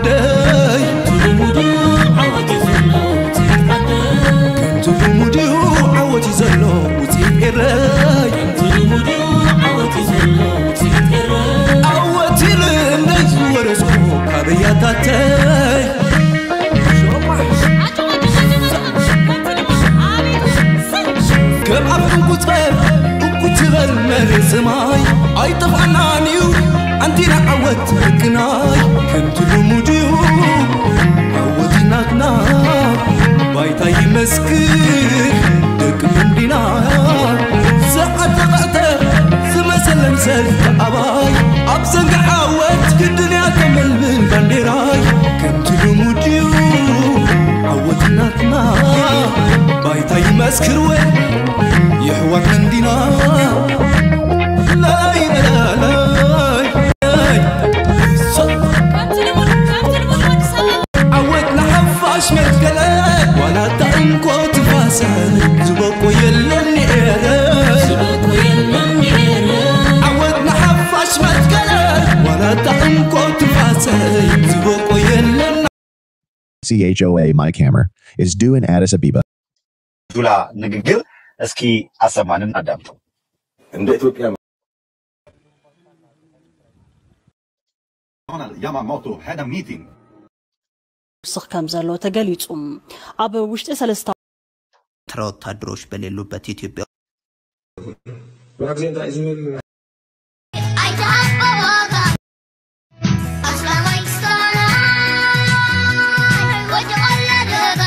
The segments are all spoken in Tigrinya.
ደይ ከምቲ ልሙድ እዩ ዓወት እዩ ዘሎ ውፅኢት ኤረይ። ዓወት ኢሉ እንደይ ዝወረስኩ ካብ ኣያታተይ። ከም ኣፍ እንቁፀር እኩ ትበል መሬት ሰማይ ኣይጠፍኣናን እዩ ኣንቲና ዓወት ሕግናይ። ከምቲ ልሙድ እዩ ዓወት ናትና ባይታ ይመስክር ደቂ መንዲና። ዝዓጠቐዕተ ዝመሰለን ሰልፊ ኣባይ ኣብ ዘንጊ ዓወት ግድን እያ ተመልምል ባንዴራይ። ከምቲ ልሙድ እዩ ዓወት ናትና ባይታ ይመስክር ወይ የሕዋት መንዲና። ላይ ላይ ዓወት ንሓፋሽ መትከለ ዋላ እታ እንኮ ትፋሰ ዝበቆ የለን ኤረ። ዓወት ንሓፋሽ መትከለ ዋላ እታ እንኮ ትፋሰ ዝበቆ የለን። C H O A, my camera is due in Addis Abeba. ዱላ ንግግር እስኪ ኣሰማንን ኣዳምጡ። እንደ ኢትዮጵያ Donald Yamamoto had a meeting. ክውስኽ ከም ዘሎ ተገሊጹ። ኣብ ውሽጢ ሰለስተ ኤርትራ ወታደሮች በሌሉበት ኢትዮጵያ ብሓግዜ እንታይ እዩ ዝብል ኣይትሃቦ ዋጋ ኣስላማይ ክስታናይ ወዲ ቆላ ደጋ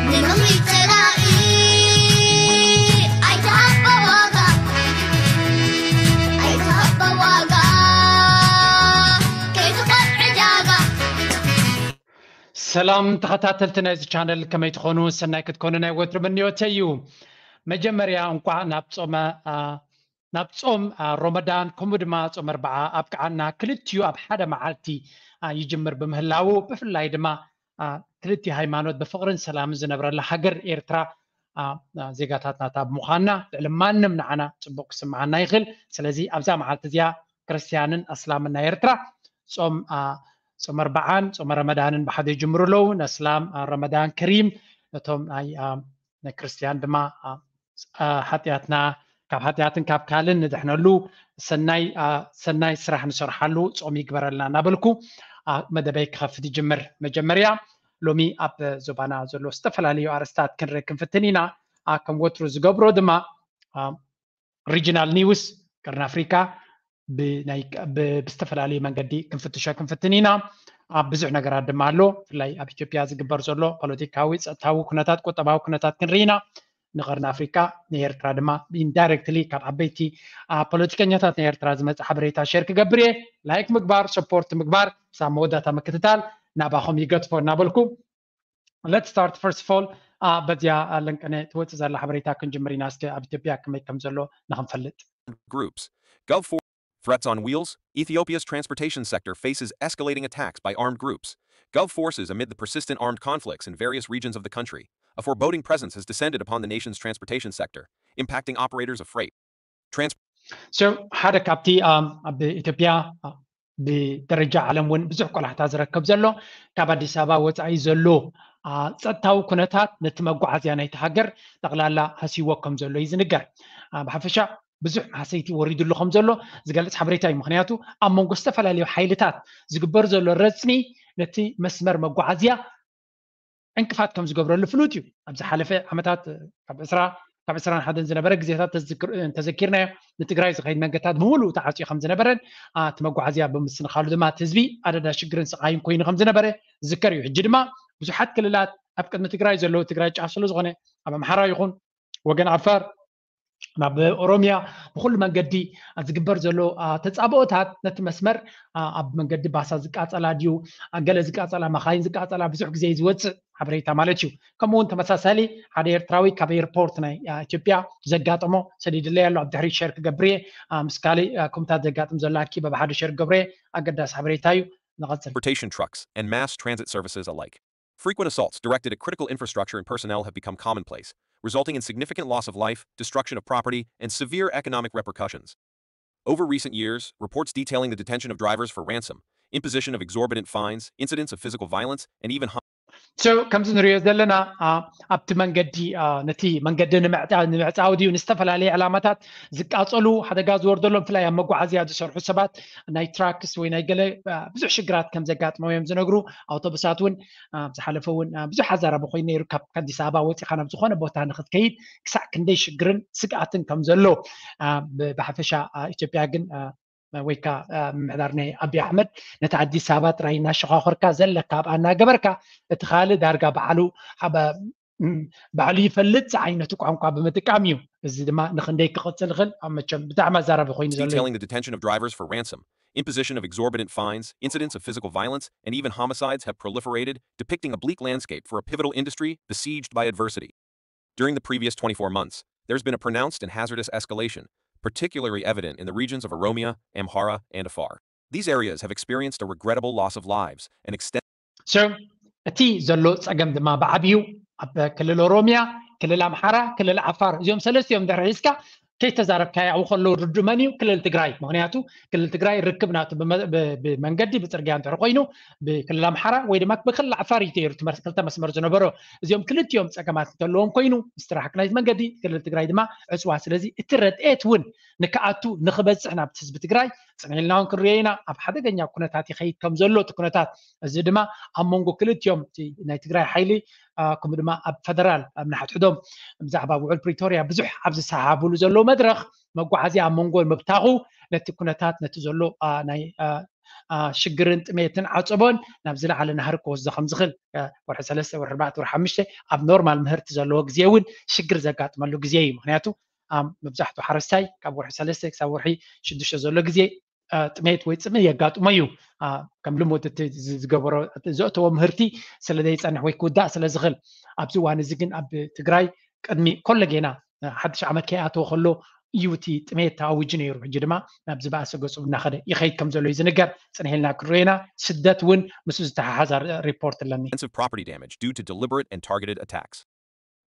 ንምኽሪ ጸላኢ ኣይትሃቦ ዋጋ ኣይትሃቦ ዋጋ ከይትኸድ ዕዳጋ ሰላም ተኸታተልቲ ናይዚ ቻነል ከመይ ትኾኑ? ሰናይ ክትኮኑ ናይ ወትሩ ምንዮተይ እዩ። መጀመርያ እንኳዕ ናብ ጾመ ናብ ጾም ሮመዳን ከምኡ ድማ ጾም ኣርብዓ ኣብቅዓና። ክልቲኡ ኣብ ሓደ መዓልቲ ይጅምር ብምህላዉ ብፍላይ ድማ ክልቲ ሃይማኖት ብፍቕርን ሰላምን ዝነብረላ ሃገር ኤርትራ ዜጋታት ናታ ብምዃንና ልዕሊ ማንም ንዓና ጽቡቕ ክስምዓና ይኽእል። ስለዚ ኣብዛ መዓልቲ እዚኣ ክርስትያንን ኣስላምን ናይ ኤርትራ ጾም ጾም ኣርብዓን ጾም ረመዳንን ብሓደ ይጅምሩ ኣለዉ። ነስላም ረመዳን ከሪም፣ ነቶም ናይ ናይ ክርስትያን ድማ ሓጢኣትና ካብ ሓጢኣትን ካብ ካልእን ንድሕነሉ ሰናይ ሰናይ ስራሕ ንሰርሓሉ ጾም ይግበረልና እናበልኩ መደበይ ክኸፍት ይጅምር። መጀመርያ ሎሚ ኣብ ዞባና ዘሎ ዝተፈላለዩ ኣርእስታት ክንርኢ ክንፍትን ኢና። ከም ወትሩ ዝገብሮ ድማ regional news ቀርኒ ኣፍሪካ ብዝተፈላለዩ መንገዲ ክንፍትሾ ክንፍትን ኢና። ኣብ ብዙሕ ነገራት ድማ ኣሎ። ብፍላይ ኣብ ኢትዮጵያ ዝግበር ዘሎ ፖለቲካዊ፣ ፀጥታዊ ኩነታት፣ ቁጠባዊ ኩነታት ክንርኢ ኢና። ንቀርኒ ኣፍሪካ ንኤርትራ ድማ indirectly ካብ ዓበይቲ ፖለቲከኛታት ናይ ኤርትራ ዝመፅእ ሓበሬታ ሸር ክገብር እየ። ላይክ ምግባር፣ ሰፖርት ምግባር፣ ሳብ መወዳእታ ምክትታል ናባኹም ይገድፎ እናበልኩ let's start first of all በዚያ ለንቀነ ትወፅእ ዘላ ሓበሬታ ክንጅምር ኢና። እስከ ኣብ ኢትዮጵያ ከመይ ከም ዘሎ ንክንፈልጥ። Groups. Gov Force. Threats on wheels. Ethiopia's transportation sector faces escalating attacks by armed groups. Gov forces amid the persistent armed conflicts in various regions of the country. A foreboding presence has descended upon the nation's transportation sector, impacting operators of freight. Trans- so ሓደ ካብቲ ኣብ ኢትዮጵያ ብደረጃ ዓለም እውን ብዙሕ ቆላሕታ ዝረከብ ዘሎ ካብ ኣዲስ ኣበባ ወፃኢ ዘሎ ፀጥታዊ ኩነታት ነቲ መጓዓዝያ ናይቲ ሃገር ጠቕላላ ሃስይዎ ከም ዘሎ እዩ ዝንገር። ብሓፈሻ ብዙሕ ሃሰይቲ ወሪዱሉ ከም ዘሎ ዝገልፅ ሓበሬታ እዩ። ምክንያቱ ኣብ መንጎ ዝተፈላለዩ ሓይልታት ዝግበር ዘሎ ረፅሚ ነቲ መስመር መጓዓዝያ ዕንቅፋት ከም ዝገብረሉ ፍሉጥ እዩ። ኣብ ዝሓለፈ ዓመታት ካብ ዕስራ ካብ ዕስራን ሓደን ዝነበረ ግዜታት እንተዘኪርናዮ ንትግራይ ዝኸይድ መንገድታት ብምሉእ ተዓፅዩ ከም ዝነበረን እቲ መጓዓዝያ ብምስንኻሉ ድማ እቲ ህዝቢ ኣደዳ ሽግርን ስቓይን ኮይኑ ከም ዝነበረ ዝዝከር እዩ። ሕጂ ድማ ብዙሓት ክልላት ኣብ ቅድሚ ትግራይ ዘለዉ ትግራይ ጫፍ ስለ ዝኾነ ኣብ ኣምሓራ ይኹን ወገን ዓፋር ናብ ኦሮሚያ ብኩሉ መንገዲ ዝግበር ዘሎ ተፃብኦታት ነቲ መስመር ኣብ መንገዲ ባሳ ዝቃፀላ ድዩ ገለ ዝቃፀላ መኻይን ዝቃፀላ ብዙሕ ግዜ ዝወፅእ ሓበሬታ ማለት እዩ። ከምኡ እውን ተመሳሳሊ ሓደ ኤርትራዊ ካብ ኤርፖርት ናይ ኢትዮጵያ ዘጋጠሞ ሰዲድለይ ኣሎ ኣብ ድሕሪት ሸር ክገብር እየ። ምስ ካሊእ ከምታት ዘጋጥም ዘሎ ኣኪበ ብሓደ ሸር ክገብር እየ። ኣገዳሲ ሓበሬታ እዩ። ንቐፅል። Transportation trucks and mass transit services alike. Frequent assaults directed at critical infrastructure and personnel have become commonplace, resulting in significant loss of life, destruction of property, and severe economic repercussions. Over recent years, reports detailing the detention of drivers for ransom imposition of exorbitant fines, incidents of physical violence, and even so ከምዚ ንሪኦ ዘለና ኣብቲ መንገዲ ነቲ መንገዲ ንምዕፃው ድዩ ንዝተፈላለየ ዕላማታት ዝቃፀሉ ሓደጋ ዝወርደሎም ብፍላይ ኣብ መጓዓዝያ ዝሰርሑ ሰባት ናይ ትራክስ ወይ ናይ ገለ ብዙሕ ሽግራት ከም ዘጋጥመው እዮም ዝነግሩ። ኣውቶቡሳት እውን ዝሓለፈ እውን ብዙሕ ኣዛራቢ ኮይኑ ነይሩ። ካብ ኣዲስ ኣበባ ወፂኻ ናብ ዝኾነ ቦታ ንክትከይድ ክሳዕ ክንደይ ሽግርን ስግኣትን ከም ዘሎ ብሓፈሻ ኢትዮጵያ ግን ወይ ከዓ ምምሕዳር ናይ ኣብይ ኣሕመድ ነቲ ኣዲስ ኣበባ ጥራይ እናሸኻኸርካ ዘለካ ኣብኣ እናገበርካ እቲ ካልእ ዳርጋ ባዕሉ ባዕሉ ይፈልጥ ዝዓይነቱ ቋንቋ ብምጥቃም እዩ። እዚ ድማ ንክንደይ ክቕፅል ይኽእል ኣብ መቸም ብጣዕሚ ኣዛራቢ ኮይኑ ዘሎ detailing the detention of drivers for ransom, imposition of exorbitant fines, incidents of physical violence, and even homicides have proliferated, depicting a bleak landscape for a pivotal industry besieged by adversity. During the previous twenty-four months, there's been a pronounced and hazardous escalation, particularly evident in the regions of Oromia, Amhara, and Afar. These areas have experienced a regrettable loss of lives and extended so እቲ ዘሎ ፀገም ድማ ብዓብዩ ኣብ ክልል ኦሮሚያ፣ ክልል ኣምሓራ፣ ክልል ዓፋር እዚኦም ሰለስቲኦም ድሕሪ ሒዝካ ከይተዛረብካዮ ኣብኡ ከለዉ ርዱእ መን እዩ? ክልል ትግራይ። ምክንያቱ ክልል ትግራይ ርክብ ናቱ ብመንገዲ ብፅርግያ እንድሕር ኮይኑ ብክልል ኣምሓራ ወይ ድማ ብክልል ዓፋር እዩ ተይሩ ክልተ መስመር ዝነበሮ። እዚኦም ክልቲኦም ፀገማት እንተለዎም ኮይኑ ምስትራሕክ ናይቲ መንገዲ ክልል ትግራይ ድማ ዕፅዋ። ስለዚ እቲ ረድኤት እውን ንክኣቱ ንክበፅሕ ናብቲ ህዝቢ ትግራይ ፅንሒልና እውን ክንሪኦ ኢና። ኣብ ሓደገኛ ኩነታት ይኸይድ ከም ዘሎ እቲ ኩነታት እዚ ድማ ኣብ መንጎ ክልቲኦም ናይ ትግራይ ሓይሊ ከምኡ ድማ ኣብ ፈደራል ኣብ ንሓድሕዶም ብዛዕባ ውዕል ፕሪቶርያ ብዙሕ ኣብ ዝሰሓሓብሉ ዘለዉ መድረኽ መጓዓዝያ ኣብ መንጎ ምብታኹ ነቲ ኩነታት ነቲ ዘሎ ናይ ሽግርን ጥሜትን ዓፀቦን ናብ ዝለዓለ ናህሪ ክወስዶ ከም ዝኽእል ወርሒ ሰለስተ ወርሒ ኣርባዕተ ወርሒ ሓሙሽተ ኣብ ኖርማል ምህርቲ ዘለዎ ግዜ እውን ሽግር ዘጋጥመሉ ግዜ እዩ። ምክንያቱ መብዛሕትኡ ሓረስታይ ካብ ወርሒ ሰለስተ ክሳብ ወርሒ ሽዱሽተ ዘሎ ግዜ ጥሜት ወይ ፅምእ የጋጥሞ እዩ። ከም ልሙድ እቲ ዝገበሮ ዘእተዎ ምህርቲ ስለ ዘይፀንሕ ወይ ክውዳእ ስለ ዝኽእል ኣብዚ እዋን እዚ ግን ኣብ ትግራይ ቅድሚ ኮለጌና ሓድሽ ዓመት ከይኣተወ ከሎ እዩ እቲ ጥሜት ተኣዊጁ ነይሩ። ሕጂ ድማ ናብ ዝበኣሰ ገፁ እናኸደ ይኸይድ ከም ዘሎ እዩ ዝንገር። ፅንሒልና ክንሪኦ ኢና። ስደት እውን ምስ ዝተሓሓዝ ሪፖርት ኣለኒ። Extensive property damage due to deliberate and targeted attacks.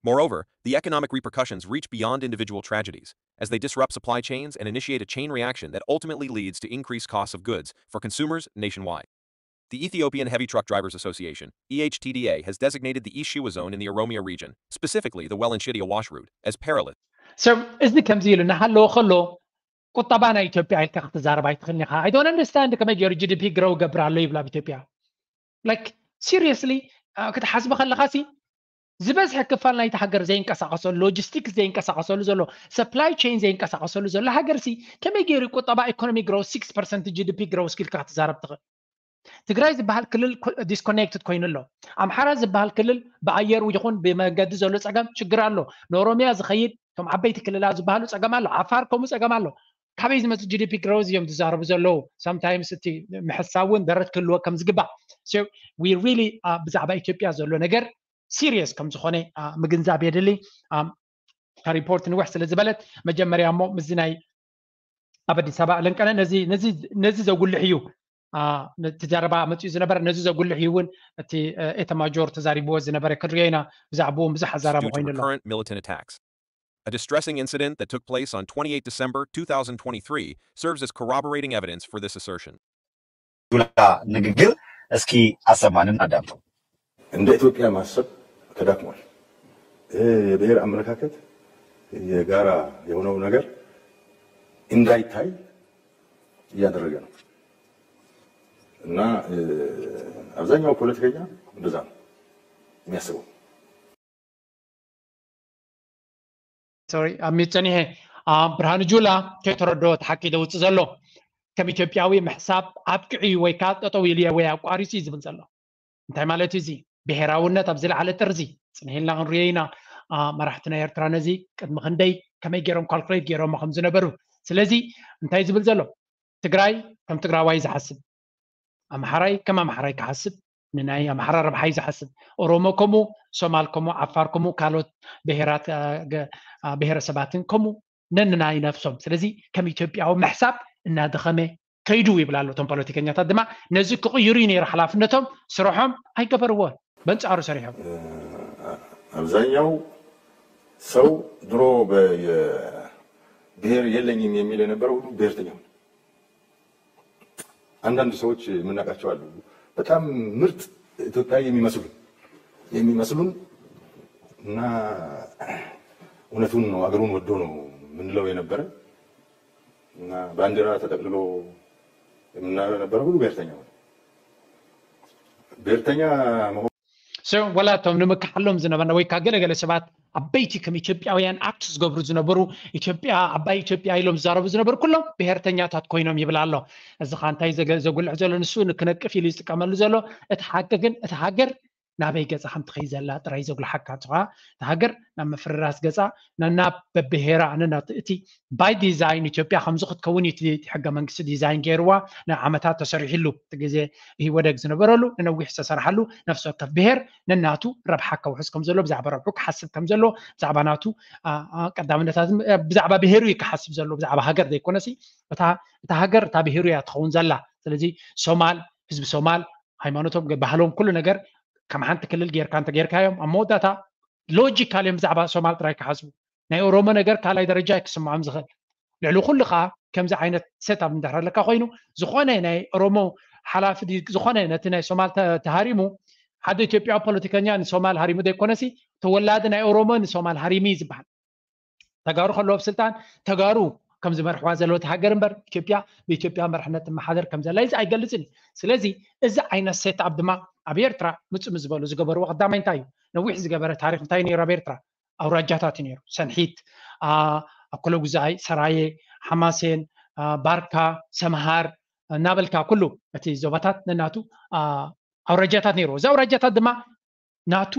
Moreover, the economic repercussions reach beyond individual tragedies, as they disrupt supply chains and initiate a chain reaction that ultimately leads to increased costs of goods for consumers nationwide. The Ethiopian Heavy Truck Drivers Association, E H T D A, has designated the Ishiwa zone in the Oromia region, specifically the Welenshidi Awash route, as perilous. So እዚ ከምዚ ኢሉ እናሃለወ ከሎ ቁጠባ ናይ ኢትዮጵያ ኢልካ ክትዛረብ ኣይትኽእልን ኢኻ። I don't understand ከመይ ገይሩ ጂ ዲ ፒ ግረው ገብር ኣሎ ይብል ኣብ ኢትዮጵያ። Like seriously ክትሓስቢ ከለኻ ሲ ዝበዝሐ ክፋል ናይቲ ሃገር ዘይንቀሳቐሰሉ፣ ሎጂስቲክስ ዘይንቀሳቐሰሉ ዘሎ፣ ሰፕላይ ቼን ዘይንቀሳቐሰሉ ዘሎ ሃገር ሲ ከመይ ገይሩ ቁጠባ ኢኮኖሚ ግሮው ሲክስ ፐርሰንት ጂ ዲ ፒ ግሮው ስኪልካ ክትዛረብ ትኽእል? ትግራይ ዝበሃል ክልል ዲስኮኔክትድ ኮይኑ ኣሎ። ኣምሓራ ዝበሃል ክልል ብኣየር ይኹን ብመንገዲ ዘሎ ፀገም ሽግር ኣሎ። ንኦሮሚያ ዝኸይድ እቶም ዓበይቲ ክልላት ዝበሃሉ ፀገም ኣሎ። ዓፋር ከምኡ ፀገም ኣሎ። ካበይ ዝመፅእ ጂ ዲ ፒ ግሮዝ እዮም ዝዛረቡ ዘለዉ። Sometimes እቲ ምሕሳብ እውን ደረት ክህልዎ ከም ዝግባእ። So we really ብዛዕባ ኢትዮጵያ ዘሎ ነገር ሲሪየስ ከም ዝኾነ ምግንዛብ የድሊ። ሪፖርት ንውሕ ስለ ዝበለት መጀመርያ እሞ ምስዚ ናይ ኣብ ኣዲስ ኣበባ ለንቀነ ነዚ ዘጉልሕ እዩ። እቲ ዘረባ መፅኡ ዝነበረ ነዚ ዘጉልሕ እዩ እውን እቲ ኤተማጆር ተዛሪብዎ ዝነበረ ክንሪኦ ኢና። ብዛዕባኡ እውን ብዙሕ ኣዛራቢ ኮይኑ ኣሎ። A distressing incident that took place on twenty-eight December two thousand twenty-three serves as corroborating evidence for this assertion. ዱላ ንግግር እስኪ አሰማን እናዳምጠው። እንደ ኢትዮጵያ ማሰብ ተዳክሟል። ይሄ የብሔር አመለካከት የጋራ የሆነው ነገር እንዳይታይ እያደረገ ነው እና አብዛኛው ፖለቲከኛ እንደዛ ነው የሚያስበው። ሶሪ ኣብ ሚዩት ጸኒሐ። ብርሃኑ ጁላ ከይተረድኦ እቲ ሓቂ ደውፅእ ዘሎ ከም ኢትዮጵያዊ ምሕሳብ ኣብቅዕ እዩ ወይ ከዓ ጠጠው ኢሉ ወይ ኣቋሪፁ እዩ ዝብል ዘሎ። እንታይ ማለት እዩ እዚ? ብሄራውነት ኣብ ዝለዓለ ጥርዚ ፅንሒልና ክንሪኦ ኢና። መራሕቲ ናይ ኤርትራ ነዚ ቅድሚ ክንደይ ከመይ ገይሮም ካልኩሌት ገይሮሞ ከም ዝነበሩ። ስለዚ እንታይ ዝብል ዘሎ ትግራይ ከም ትግራዋይ ዝሓስብ፣ ኣምሓራይ ከም ኣምሓራይ ክሓስብ፣ ንናይ ኣምሓራ ረብሓይ ዝሓስብ፣ ኦሮሞ ከምኡ፣ ሶማል ከምኡ፣ ዓፋር ከምኡ፣ ካልኦት ብሄራት ብሄረሰባትን ከምኡ ነንናይ ነፍሶም። ስለዚ ከም ኢትዮጵያዊ ምሕሳብ እናደኸመ ከይዱ ይብል ኣሎ። እቶም ፖለቲከኛታት ድማ ነዚ ክቕይሩ እዩ ነይሩ ሓላፍነቶም፣ ስርሖም ኣይገበርዎን፣ በንጻሩ ሰሪሖም። አብዛኛው ሰው ድሮ ብሔር የለኝም የሚል የነበረው ሁሉ ብሔርተኛ ሆነ። አንዳንድ ሰዎች የምናውቃቸው አሉ። በጣም ምርጥ ኢትዮጵያዊ የሚመስሉ የሚመስሉን እና እውነቱን ነው፣ አገሩን ወዶ ነው የምንለው የነበረ እና ባንዲራ ተጠቅልሎ የምናየው የነበረ ሁሉ ብሔርተኛ ሆነ። ብሔርተኛ መሆን ወላቶም ንምክሓሎም ዝነበርና ወይ ከዓ ገለገለ ሰባት ዓበይቲ ከም ኢትዮጵያውያን ኣክት ዝገብሩ ዝነበሩ ኢትዮጵያ ዓባይ ኢትዮጵያ ኢሎም ዝዛረቡ ዝነበሩ ኩሎም ብሔርተኛታት ኮይኖም ይብል ኣሎ። እዚ ከዓ እንታይ ዘጉልሕ ዘሎ ንሱ ክነቅፍ ኢሉ ዝጥቀመሉ ዘሎ እቲ ሓቂ ግን እቲ ሃገር ናበይ ገፃ ከም ትኸይ ዘላ ጥራይ ዘጉልሓካ ትኻ። እቲ ሃገር ናብ ምፍርራስ ገፃ ነና በብሄራ ነና እቲ ባይ ዲዛይን ኢትዮጵያ ከምዚ ክትከውን እዩ እቲ ሕገ መንግስቲ ዲዛይን ገይርዋ ንዓመታት ተሰሪሕሉ እቲ ግዜ ኢህወደግ ዝነበረሉ ንነዊሕ ዝተሰርሓሉ ነፍሲ ወከፍ ብሄር ነናቱ ረብሓ ከውሕስ ከም ዘሎ ብዛዕባ ረብሑ ክሓስብ ከም ዘሎ ብዛዕባ ናቱ ቀዳምነታት ብዛዕባ ብሄሩ እዩ ክሓስብ ዘሎ ብዛዕባ ሃገር ዘይኮነሲ እታ ሃገር እታ ብሄሩ እያ ትኸውን ዘላ። ስለዚ ሶማል ህዝቢ ሶማል ሃይማኖቶም ባህሎም ኩሉ ነገር ከም ሓንቲ ክልል ጌርካ እንተ ጌርካዮም ኣብ መወዳእታ ሎጂካል እዮም ብዛዕባ ሶማል ጥራይ ክሓስቡ ናይ ኦሮሞ ነገር ካልኣይ ደረጃ ክስምዖም ዝኽእል ልዕሊ ኩሉ ከዓ ከምዚ ዓይነት ሴት ኣብ እንድሕር ኣለካ ኮይኑ ዝኾነ ናይ ኦሮሞ ሓላፊ ዝኾነ ነቲ ናይ ሶማል ተሃሪሙ ሓደ ኢትዮጵያዊ ፖለቲከኛ ንሶማል ሃሪሙ ዘይኮነሲ ተወላዲ ናይ ኦሮሞ ንሶማል ሃሪሙ እዩ ዝበሃል። ተጋሩ ከለዎ ኣብ ስልጣን ተጋሩ ከም ዝመርሕዋ ዘለወት ሃገር እምበር ኢትዮጵያ ብኢትዮጵያ መርሕነት ትመሓደር ከም ዘላ እዚ ኣይገልፅን እዩ። ስለዚ እዚ ዓይነት ሴት ኣብ ድማ ኣብ ኤርትራ ምፅእ ምስ ዝበሉ ዝገበርዎ ቀዳማይ እንታይ እዩ? ነዊሕ ዝገበረ ታሪክ እንታይ ነይሩ ኣብ ኤርትራ? ኣውራጃታት እዩ ነይሩ። ሰንሒት፣ ኣኮለጉዛይ፣ ሰራየ፣ ሓማሴን፣ ባርካ፣ ሰምሃር እናበልካ ኩሉ እቲ ዞባታት ነናቱ ኣውራጃታት ነይሩ። እዚ ኣውራጃታት ድማ ናቱ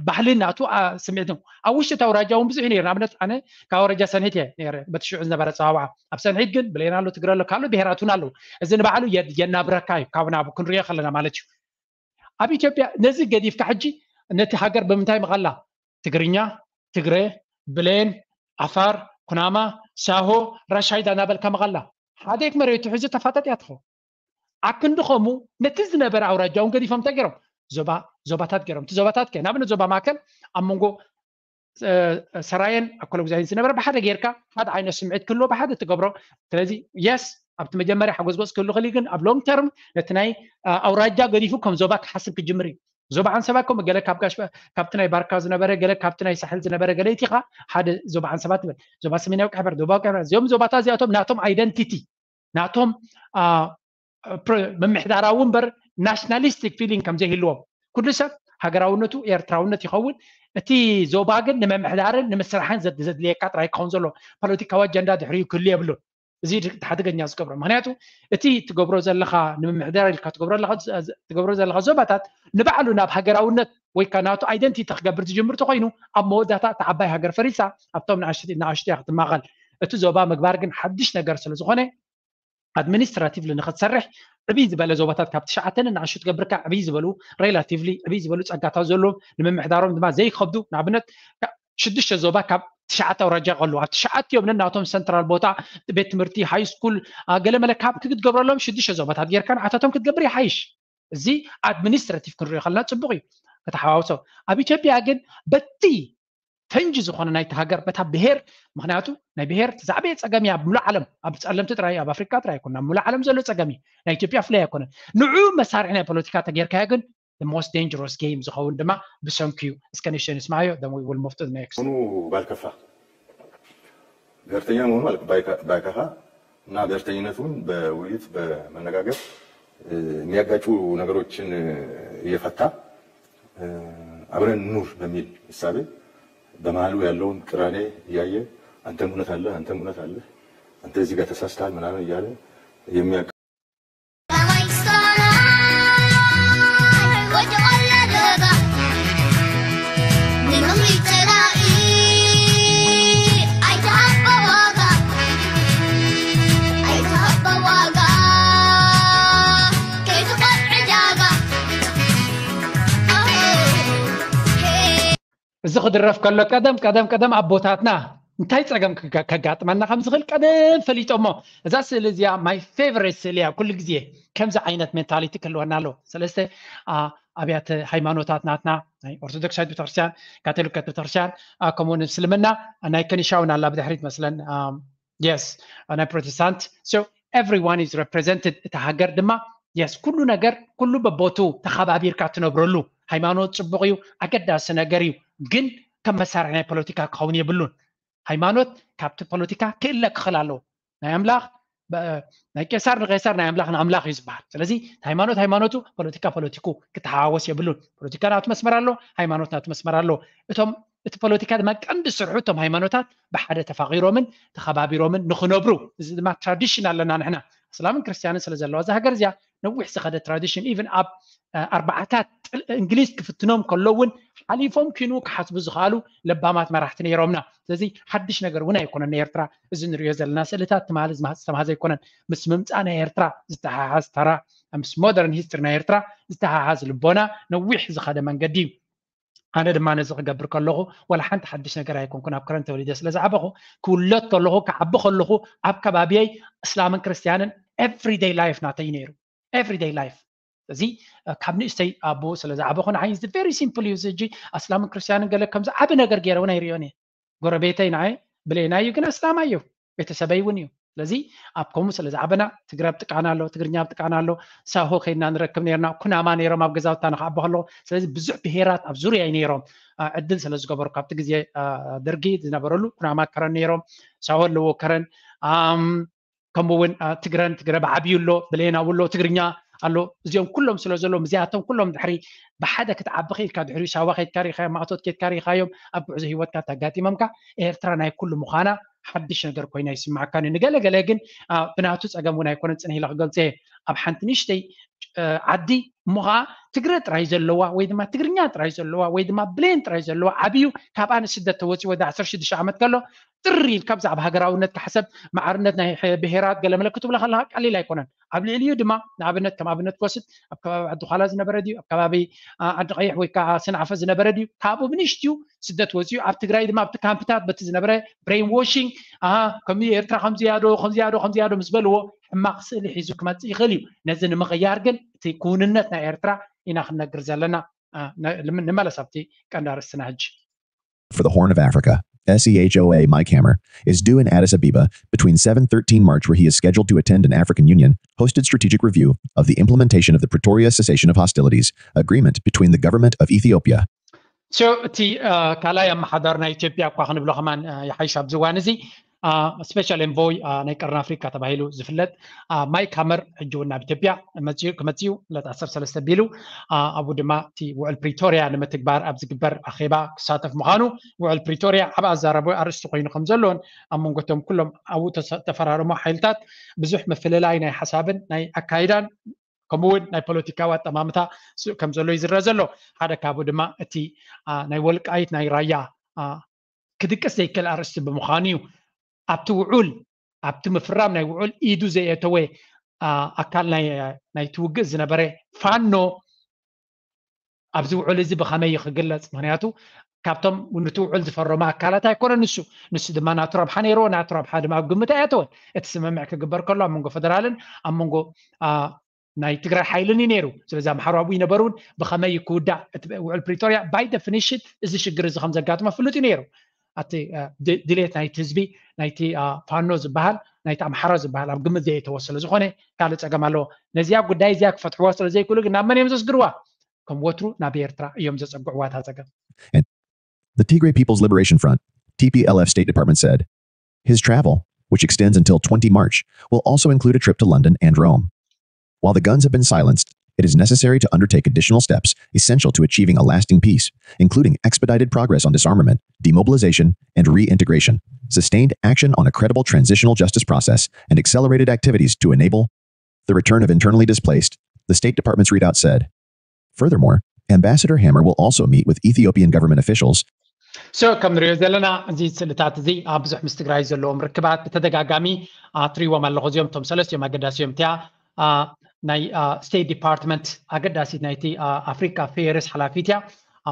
ባህልን ናቱ ስምዒት ነው። ኣብ ውሽጢ እቲ ኣውራጃ እውን ብዙሕ ነይሩ። ንኣብነት ኣነ ካብ ኣውራጃ ሰንሒት እየ ነይረ በቲ ሽዑ ዝነበረ ኣፀዋውዓ። ኣብ ሰንሒት ግን ብሌን ኣሎ፣ ትግረ ኣሎ፣ ካልኦት ብሄራት እውን ኣለዉ። እዚ ንባዕሉ የናብረካ እዩ ካብ ናብ ክንሪኦ ከለና ማለት እዩ። ኣብ ኢትዮጵያ ነዚ ገዲፍካ ሕጂ ነቲ ሃገር ብምንታይ መቐላ ትግርኛ፣ ትግረ፣ ብሌን፣ ዓፋር፣ ኩናማ፣ ሳሆ፣ ራሻይዳ እናበልካ መቐላ ሓደ መሬቱ ሕዚ ተፋጠጥ እያ ትኸውን። ኣክንዲ ከምኡ ነቲ ዝነበረ ኣውራጃ እውን ገዲፎም እንታይ ገይሮም ዞባ ዞባታት ገይሮም እቲ ዞባታት ከ ንኣብነት ዞባ ማእከል ኣብ መንጎ ሰራየን ኣኮለጉዛይን ዝነበረ ብሓደ ጌርካ ሓደ ዓይነት ስምዒት ክህልዎ ብሓደ ትገብሮ። ስለዚ የስ ኣብቲ መጀመርያ ሓጎዝጎዝ ክህሉ ክእል ግን ኣብ ሎንግ ተርም ነቲ ናይ ኣውራጃ ገዲፉ ከም ዞባ ክሓስብ ክጅምር እዩ። ዞባ ዓንሰባ ከምኡ ገለ ካብ ጋሽ ካብቲ ናይ ባርካ ዝነበረ ገለ ካብቲ ናይ ሳሕል ዝነበረ ገለ ኢቲኻ ሓደ ዞባ ዓንሰባ ትብል ዞባ ሰሜናዊ ቀሕበር ዞባ ቀሕበር እዚኦም ዞባታት እዚኣቶም ናቶም ኣይደንቲቲ ናቶም ምምሕዳራዊ እምበር ናሽናሊስቲክ ፊሊንግ ከም ዘይህልዎም ኩሉ ሰብ ሃገራውነቱ ኤርትራውነት ይኸውን። እቲ ዞባ ግን ንምምሕዳርን ንምስራሕን ዘድልየካ ጥራይ ክኸውን ዘሎ ፖለቲካዊ ኣጀንዳ ድሕሪኡ ክህሉ የብሉን። እዚ ሓደገኛ ዝገብሮ ምክንያቱ እቲ ትገብሮ ዘለካ ንምምሕዳር ኢልካ ትገብሮ ዘለካ ዞባታት ንባዕሉ ናብ ሃገራውነት ወይ ከዓ ናቱ ኣይደንቲቲ ክገብር ዝጅምር ተኮይኑ ኣብ መወዳእታ እታ ዓባይ ሃገር ፈሪሳ ኣብቶም ንኣሽቱ ንኣሽቱ እያ ክትማቐል። እቲ ዞባ ምግባር ግን ሓድሽ ነገር ስለ ዝኾነ ኣድሚኒስትራቲቭሊ ንክትሰርሕ ዕብይ ዝበለ ዞባታት ካብ ትሽዓተ ንኣሽቱ ትገብርካ ዕብይ ዝበሉ ሬላቲቭሊ ዕብይ ዝበሉ ፀጋታት ዘለዎም ንምምሕዳሮም ድማ ዘይከብዱ ንኣብነት ሽዱሽተ ዞባ ካብ ትሽዓተ ኣውራጃ ከለዉ ኣብ ትሽዓቲኦም ነናቶም ሰንትራል ቦታ ቤት ትምህርቲ ሃይ ስኩል ገለመለ ካብ ክትገብረሎም ሽዱሽተ ዞባታት ጌርካ ንዓታቶም ክትገብር ይሓይሽ። እዚ ኣድሚኒስትራቲቭ ክንሪኦ ከለና ፅቡቅ እዩ ከተሓዋውሶ። ኣብ ኢትዮጵያ ግን በቲ ፈንጂ ዝኾነ ናይቲ ሃገር በታ ብሄር ምክንያቱ ናይ ብሄር ዛዕበየ ፀገም እያ ኣብ ሙሉእ ዓለም ኣብ ፀለምቲ ጥራይ ኣብ ኣፍሪካ ጥራይ ኣይኮነ ኣብ ሙሉእ ዓለም ዘሎ ፀገም እዩ። ናይ ኢትዮጵያ ፍለይ ኣይኮነን። ንዑ መሳርሒ ናይ ፖለቲካ ተጌርካዮ ግን most dangerous game ዝኸውን ድማ ብሰንኩ እዩ። እስከ ንእሽተይ ንስማዮ then we will move to the next። ሆኑ ባልከፋ ብሔርተኛ መሆኑ ባይካኻ እና ብሔርተኝነቱን በውይይት በመነጋገር የሚያጋጩ ነገሮችን እየፈታ አብረን ኑር በሚል እሳቤ በመሀሉ ያለውን ቅራኔ እያየ አንተም እውነት አለ አንተም እውነት አለ አንተ እዚህ ጋር ተሳስተሃል ምናምን እያለ የሚያቀ እዚ ክድረፍ ከሎ ቀደም ቀደም ቀደም ኣቦታትና እንታይ ፀገም ከጋጥመና ከም ዝኽእል ቀደም ፈሊጦሞ። እዛ ስእሊ እዚኣ my favorite ስእሊ እያ። ኩሉ ግዜ ከምዚ ዓይነት ሜንታሊቲ ክህልወና ኣለዎ። ሰለስተ ኣብያተ ሃይማኖታት ናትና ናይ ኦርቶዶክሳዊት ቤተክርስትያን፣ ካቶሊካዊት ቤተክርስትያን፣ ከምኡ እውን እስልምና፣ ናይ ከኒሻ እውን ኣላ ብድሕሪት መስለን፣ yes ናይ ፕሮቴስታንት። So everyone is represented። እቲ ሃገር ድማ የስ ኩሉ ነገር ኩሉ በቦቱ ተኸባቢርካ ትነብረሉ። ሃይማኖት ፅቡቕ እዩ፣ ኣገዳሲ ነገር እዩ። ግን ከም መሳርሒ ናይ ፖለቲካ ክኸውን የብሉን። ሃይማኖት ካብቲ ፖለቲካ ክእለ ክኽእል ኣለዎ። ናይ ኣምላኽ ናይ ቄሳር ንቄሳር ናይ ኣምላኽ ንኣምላኽ እዩ ዝበሃል። ስለዚ ሃይማኖት ሃይማኖቱ፣ ፖለቲካ ፖለቲኩ ክተሓዋወስ የብሉን። ፖለቲካ ናቱ መስመር ኣሎ፣ ሃይማኖት ናቱ መስመር ኣሎ። እቶም እቲ ፖለቲካ ድማ ቀንዲ ስርሑ እቶም ሃይማኖታት ብሓደ ተፋቒሮምን ተኸባቢሮምን ንኽነብሩ፣ እዚ ድማ ትራዲሽን ኣለና ንሕና። እስላምን ክርስትያንን ስለ ዘለዋ እዛ ሃገር እዚኣ ነዊሕ ዝኸደ ትራዲሽን፣ ኢቨን ኣብ ኣርባዓታት እንግሊዝ ክፍትኖም ከሎ እውን ሓሊፎም ኪኑ ክሓስቡ ዝኽኣሉ ለባማት መራሕቲ ነይሮምና። ስለዚ ሓድሽ ነገር እውን ኣይኮነን ንኤርትራ። እዚ ንሪኦ ዘለና ስእልታት ትማሊ ዝተምሃዘ ኣይኮነን። ምስ ምምፃእ ናይ ኤርትራ ዝተሓሓዝ ተራ፣ ምስ ሞደርን ሂስትሪ ናይ ኤርትራ ዝተሓሓዝ ልቦና ነዊሕ ዝኸደ መንገዲ እዩ። ኣነ ድማ ነዚ ክገብር ከለኹ ዋላ ሓንቲ ሓድሽ ነገር ኣይኮንኩን። ኣብ ከረን ተወሊደ ስለ ዝዓበኹ፣ ክውለድ ከለኹ፣ ክዓቢ ከለኹ ኣብ ከባቢየይ እስላምን ክርስትያንን ኤቭሪደይ ላይፍ ናተይ ነይሩ። ኤቭሪደይ ላይፍ እዚ ካብ ንእሽተይ ኣብኡ ስለ ዝዓበኹ ንዓይ ቨሪ ሲምፕል እዩ። እዚ ሕጂ ኣስላምን ክርስትያንን ገለ ከምዚ ዓቢ ነገር ገይረ እውን ኣይርእዮን እየ። ጎረቤተይ ንዓይ ብሌናይ እዩ፣ ግን ኣስላማይ እዩ፣ ቤተሰበይ እውን እዩ። ስለዚ ኣብ ከምኡ ስለ ዝዓበና ትግረ ኣብ ጥቃና ኣሎ፣ ትግርኛ ኣብ ጥቃና ኣሎ። ሳሆ ከይድና ንረክብ ነርና፣ ኩናማ ነይሮም ኣብ ገዛውታ ንክዓቢ ከለኹ። ስለዚ ብዙሕ ብሄራት ኣብ ዙርያይ ነይሮም ዕድል ስለ ዝገበሩ ካብቲ ግዜ ደርጊ ዝነበረሉ ኩናማ ከረን ነይሮም፣ ሳሆ ኣለዎ ከረን ከምኡ እውን ትግረን ትግረ ብዓብዩ ኣሎ፣ ብሌናዊ ኣሎ፣ ትግርኛ ኣሎ። እዚኦም ኩሎም ስለ ዘለዎም እዚኣቶም ኩሎም ድሕሪ ብሓደ ክትዓቢ ክኢልካ ድሕሪ ሳዋ ከይድካ ርኢኻዮም፣ ማእቶት ከይድካ ርኢኻዮም፣ ኣብ ጉዕዞ ሂወትካ ተጋጢሞምካ ኤርትራ ናይ ኩሉ ምዃና ሓድሽ ነገር ኮይና ይስማዓካን እዩ። ንገለገለ ግን ብናቱ ፀገም እውን ኣይኮነን ፅንሕ ኢለ ክገልፀ እየ። ኣብ ሓንቲ ንእሽተይ ዓዲ እሞ ከዓ ትግረ ጥራይ ዘለዋ ወይ ድማ ትግርኛ ጥራይ ዘለዋ ወይ ድማ ብሌን ጥራይ ዘለዋ ዓብዩ ካብኣ ንስደት ተወፂኡ ወዲ ዓሰርተ ሽዱሽተ ዓመት ከሎ ጥሪ ኢልካ ብዛዕባ ሃገራውነት ክሓሰብ ማዕርነት ናይ ብሄራት ገለ መለ ክትብሎ ከለካ ቀሊል ኣይኮነን። ኣብ ልዕሊኡ ድማ ንኣብነት ከም ኣብነት ክወስድ ኣብ ከባቢ ዓዲ ዃላ ዝነበረ ድዩ ኣብ ከባቢ ዓዲ ቀይሕ ወይ ከዓ ስንዓፈ ዝነበረ ድዩ ካብኡ ብንሽትዩ ስደት ወፂኡ ኣብ ትግራይ ድማ ኣብቲ ካምፕታት በቲ ዝነበረ ብሬን ዎሽንግ ከም ኤርትራ ከምዚያዶ ከምዚያዶ ከምዚያዶ ምስ በልዎ ሕማቕ ስእሊ ሒዙ ክመፅእ ይኽእል እዩ። ነዚ ንምቕያር ግን እቲ ክውንነት ናይ ኤርትራ ኢና ክንነግር ዘለና። ንመለስ ኣብቲ ቀንዲ ኣርእስትና ሕጂ። For the Horn of Africa, S E H O A Mike Hammer is due in Addis Ababa between seven thirteen March, where he is scheduled to attend an African Union hosted strategic review of the implementation of the Pretoria Cessation of Hostilities agreement between the government of Ethiopia. So እቲ ካልኣይ ኣመሓዳሪ ናይ ኢትዮጵያ እኳ ክንብሎ ከማን ይሓይሽ ኣብዚ እዋን እዚ ስፔሻል ኤንቮይ ናይ ቀርኒ ኣፍሪካ ተባሂሉ ዝፍለጥ ማይክ ሃመር ሕጂ እውን ናብ ኢትዮጵያ ክመፅኡ ዕለት ዓሰርተ ሰለስተ ቢሉ ኣብኡ ድማ እቲ ውዕል ፕሪቶርያ ንምትግባር ኣብ ዝግበር ኣኼባ ክሳተፍ ምዃኑ ውዕል ፕሪቶርያ ኣብ ኣዛረቦ ኣርእስቲ ኮይኑ ከም ዘሎን ኣብ መንጎቶም ኩሎም ኣብኡ ተፈራረሞ ሓይልታት ብዙሕ ምፍልላይ ናይ ሓሳብን ናይ ኣካይዳን ከምኡ እውን ናይ ፖለቲካዊ ኣጠማምታ ስእ ከም ዘሎ ይዝረ ዘሎ። ሓደ ካብኡ ድማ እቲ ናይ ወልቃይት ናይ ራያ ክድቅስ ዘይክእል ኣርእስቲ ብምዃኑ እዩ። ኣብቲ ውዑል ኣብቲ ምፍራም ናይ ውዑል ኢዱ ዘየተወ ኣካል ናይቲ ውግእ ዝነበረ ፋኖ ኣብዚ ውዑል እዚ ብኸመይ እዩ ክግለፅ? ምክንያቱ ካብቶም ነቲ ውዑል ዝፈረሙ ኣካላት ኣይኮነ ንሱ ንሱ ድማ ናቱ ረብሓ ነይርዎ። ናቱ ረብሓ ድማ ኣብ ግምት ኣየተወን። እቲ ስምምዕ ክግበር ከሎ ኣብ መንጎ ፈደራልን ኣብ መንጎ ናይ ትግራይ ሓይልን እዩ ነይሩ። ስለዚ ኣምሓሩ ኣብኡ ይነበሩ እውን ብኸመይ እዩ ክውዳእ እቲ ውዕል ፕሪቶርያ ባይ ደፊኒሽን እዚ ሽግር እዚ ከም ዘጋጥሞ ፍሉጥ እዩ ነይሩ። ኣቲ ድሌት ናይቲ ህዝቢ ናይቲ ፋኖ ዝበሃል ናይቲ ኣምሓራ ዝበሃል ኣብ ግምት ዘየተወ ስለ ዝኾነ ካልእ ፀገም ኣለዎ። ነዚኣ ጉዳይ እዚኣ ክፈትሕዋ ስለ ዘይክእሉ ግን ናብ መን እዮም ዘስግርዋ? ከም ወትሩ ናብ ኤርትራ እዮም ዘፀግዕዋ እታ ፀገም። The Tigray People's Liberation Front, T P L F State Department said his travel, which extends until twenty March, will also include a trip to London and Rome. While the guns have been silenced, it is necessary to undertake additional steps essential to achieving a lasting peace, including expedited progress on disarmament, demobilization, and reintegration, sustained action on a credible transitional justice process, and accelerated activities to enable the return of internally displaced, the State Department's readout said. Furthermore, Ambassador Hammer will also meet with Ethiopian government officials. So ከም ንሪኦ ዘለና እዚ ስእልታት እዚ ኣብ ብዙሕ ምስ ትግራይ ዘለዎም ርክባት ብተደጋጋሚ ትሪዎም ኣለኹ። እዚኦም እቶም ሰለስቲኦም ኣገዳሲ እዮም። እቲኣ ናይ ስቴት ዲፓርትመንት ኣገዳሲት ናይቲ ኣፍሪካ ፌርስ ሓላፊት እያ።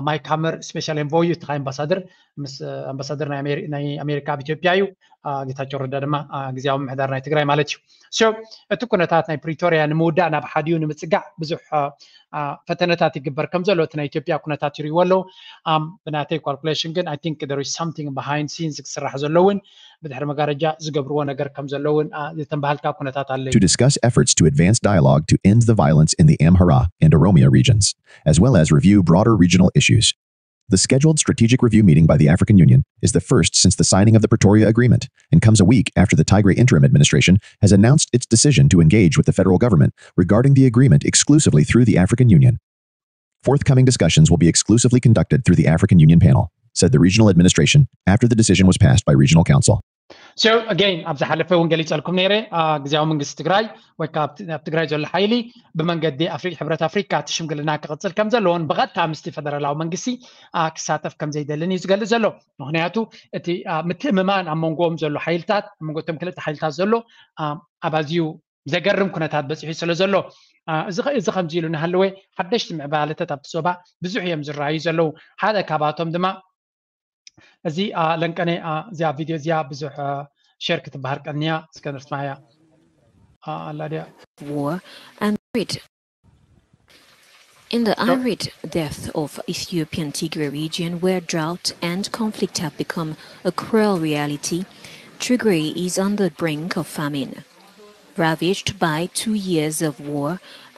ማይክ ሃመር ስፔሻል ኤንቮዩ እቲ ኣምባሳደር ምስ ኣምባሳደር ናይ ኣሜሪካ ኣብ ኢትዮጵያ እዩ። ጌታቸው ረዳ ድማ ግዜያዊ ምምሕዳር ናይ ትግራይ ማለት እዩ። እቲ ኩነታት ናይ ፕሪቶርያ ንምውዳእ ናብ ሓዲኡ ንምፅጋዕ ብዙሕ ፈተነታት ይግበር ከም ዘሎ እቲ ናይ ኢትዮጵያ ኩነታት ይርእይዎ ኣለዉ። ብናተይ calculation ግን I think there is something behind scenes ክስራሕ ዘለውን ብድሕሪ መጋረጃ ዝገብርዎ ነገር ከም ዘለውን ዝተንባሃልካ ኩነታት ኣሎ። To discuss efforts to advance dialogue to end the violence in the Amhara and Oromia regions, as well as review broader regional issues. The scheduled strategic review meeting by the African Union is the first since the signing of the Pretoria Agreement and comes a week after the Tigray Interim Administration has announced its decision to engage with the federal government regarding the agreement exclusively through the African Union. Forthcoming discussions will be exclusively conducted through the African Union panel, said the regional administration after the decision was passed by regional council. So again ኣብ ዝሓለፈ እውን ገሊፀልኩም ነይረ ግዜያዊ መንግስቲ ትግራይ ወይ ከዓ ኣብ ትግራይ ዘሎ ሓይሊ ብመንገዲ ሕብረት ኣፍሪካ እቲ ሽምግልና ክቕፅል ከም ዘለዎን ብቐጥታ ምስቲ ፈደራላዊ መንግስቲ ክሳተፍ ከም ዘይደልን እዩ ዝገልፅ ዘሎ። ምክንያቱ እቲ ምትእምማን ኣብ መንጎኦም ዘሎ ሓይልታት ኣብ መንጎ እቶም ክልተ ሓይልታት ዘሎ ኣብ ኣዝዩ ዘገርም ኩነታት በፂሑ ስለ ዘሎ እዚ ከምዚ ኢሉ እናሃለወ ሓደሽቲ ምዕባለታት ኣብቲ ዞባ ብዙሕ እዮም ዝረኣዩ ዘለዉ። ሓደ ካብኣቶም ድማ እዚ ለንቀነ እዚኣ ቪድዮ እዚኣ ብዙሕ ሸር ክትበሃል ቀንያ እስከ ንስማያ ኣላ ድያ war and greed. In the arid depth of Ethiopian Tigray region, where drought and conflict have become a cruel reality, Tigray is on the brink of famine, ravaged by two years of war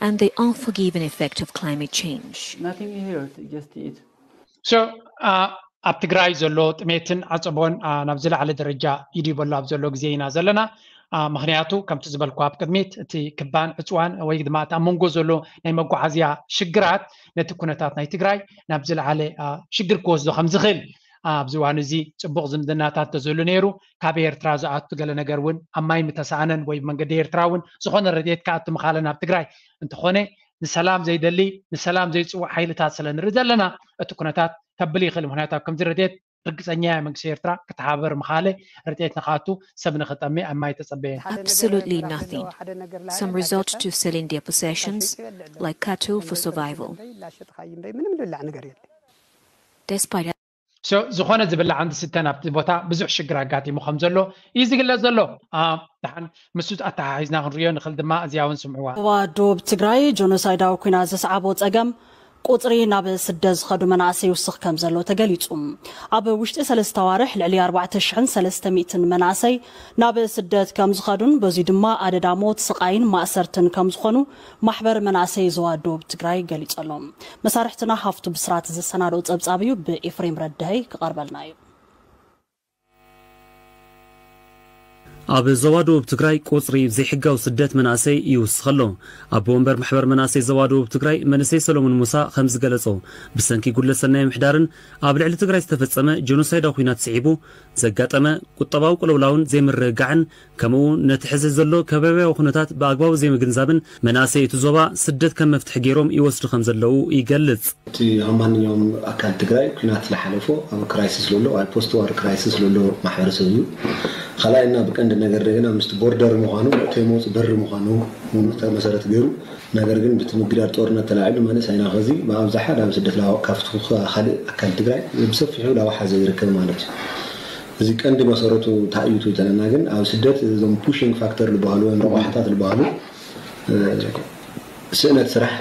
and the unforgiving effect of climate change. Nothing here, just eat. So, uh, ኣብ ትግራይ ዘሎ ጥሜትን ዓፀቦን ናብ ዝለዓለ ደረጃ ይድይበሉ ኣብ ዘሎ ግዜ ኢና ዘለና። ምክንያቱ ከምቲ ዝበልኩ ኣብ ቅድሚት እቲ ክባን ዕፅዋን ወይ ድማ እቲ ኣብ መንጎ ዘሎ ናይ መጓዓዝያ ሽግራት ነቲ ኩነታት ናይ ትግራይ ናብ ዝለዓለ ሽግር ክወስዶ ከም ዝኽእል ኣብዚ እዋን እዚ ፅቡቕ ዝምድናታት ተዝህሉ ነይሩ። ካብ ኤርትራ ዝኣቱ ገለ ነገር እውን ኣብ ማይ ምተሰኣነን ወይ መንገዲ ኤርትራ እውን ዝኾነ ረድኤት ክኣቱ ምኻለን ኣብ ትግራይ እንተኾነ ንሰላም ዘይደሊ ንሰላም ዘይፅውዕ ሓይልታት ስለ ንርኢ ዘለና እቲ ኩነታት ከብል ይኽእል። ምክንያቱ ኣብ ከምዚ ረድኤት ርግፀኛ እየ መንግስቲ ኤርትራ ክተሓባበር ምኻለ ረድኤት ንክኣቱ ሰብ ንክጠምእ ኣብ ማይ ተፀበየ። Absolutely nothing. Some resort to selling their possessions like cattle for survival. Despite So ዝኾነ ዝብላዕ እንድስተ ናብቲ ቦታ ብዙሕ ሽግር ኣጋጢሙ ከም ዘሎ እዩ ዝግለጽ ዘሎ። ደሓን ምስ ኣተሓሒዝና ክንሪኦ ንኽእል ድማ እዚኣ እውን ስምዕዋ። ዞባ ደቡብ ትግራይ ጆኖሳይዳዊ ኲናት ዘስዓቦ ጸገም ቁጽሪ ናብ ስደት ዝኸዱ መናእሰይ ይውስኽ ከም ዘሎ ተገሊጹ። ኣብ ውሽጢ ሰለስተ ኣዋርሕ ልዕሊ ኣርባዕተ ሽሕን ሰለስተ ሚእትን መናእሰይ ናብ ስደት ከም ዝኸዱን በዙይ ድማ ኣደዳ ሞት፣ ስቓይን ማእሰርትን ከም ዝኾኑ ማሕበር መናእሰይ ዞባ ደቡብ ትግራይ ገሊጹ ኣሎ። መሳርሕትና ሃፍቱ ብስራት ዘሰናድኦ ጸብጻብ እዩ፣ ብኤፍሬም ረዳሀይ ክቐርበልና እዩ። ኣብ ዞባ ደቡብ ትግራይ ቁፅሪ ዘይሕጋዊ ስደት መናእሰይ ይውስኽ ኣሎ። ኣቦ ወንበር ማሕበር መናእሰይ ዞባ ደቡብ ትግራይ መንእሰይ ሰሎሙን ሙሳ ከም ዝገለጾ፣ ብሰንኪ ጉድለት ሰናይ ምሕዳርን ኣብ ልዕሊ ትግራይ ዝተፈጸመ ጀኖሳይዳዊ ኲናት ስዒቡ ዘጋጠመ ቁጠባዊ ቅልውላውን ዘይምርግጋዕን ከምኡ እውን ነቲ ሕዚ ዘሎ ከባብያዊ ኩነታት ብኣግባቡ ዘይምግንዛብን መናእሰይ እቲ ዞባ ስደት ከም መፍትሒ ገይሮም ይወስዱ ከም ዘለዉ ይገልጽ። እቲ ከም ማንኛውም ኣካል ትግራይ ኲናት ዝሓለፎ ኣብ ክራይሲስ ዘሎ ኣብ ፖስት ዋር ክራይሲስ ዘሎ ማሕበረሰብ እዩ። ካልኣይና ብቀንዲ ነገር እንደገና ምስቲ ቦርደር ምዃኑ መእተዊ መውፅኢ በሪ ምዃኑ እውን መሰረት ገይሩ ነገር ግን ብቲ ምግዳድ ጦርነት ተላዒሉ መንእሰይና ኸዚ ብኣብዝሓ ናብ ስደት ላዋ ካብቲ ካልእ ኣካል ትግራይ ብሰፊሑ ላዋሓዘ ይርከብ ማለት እዩ። እዚ ቀንዲ መሰረቱ እንታይ እዩ ተለና ግን ኣብ ስደት እዞም ፑሽንግ ፋክተር ዝበሃሉ ወይም ረቋሕታት ዝበሃሉ ስእነት ስራሕ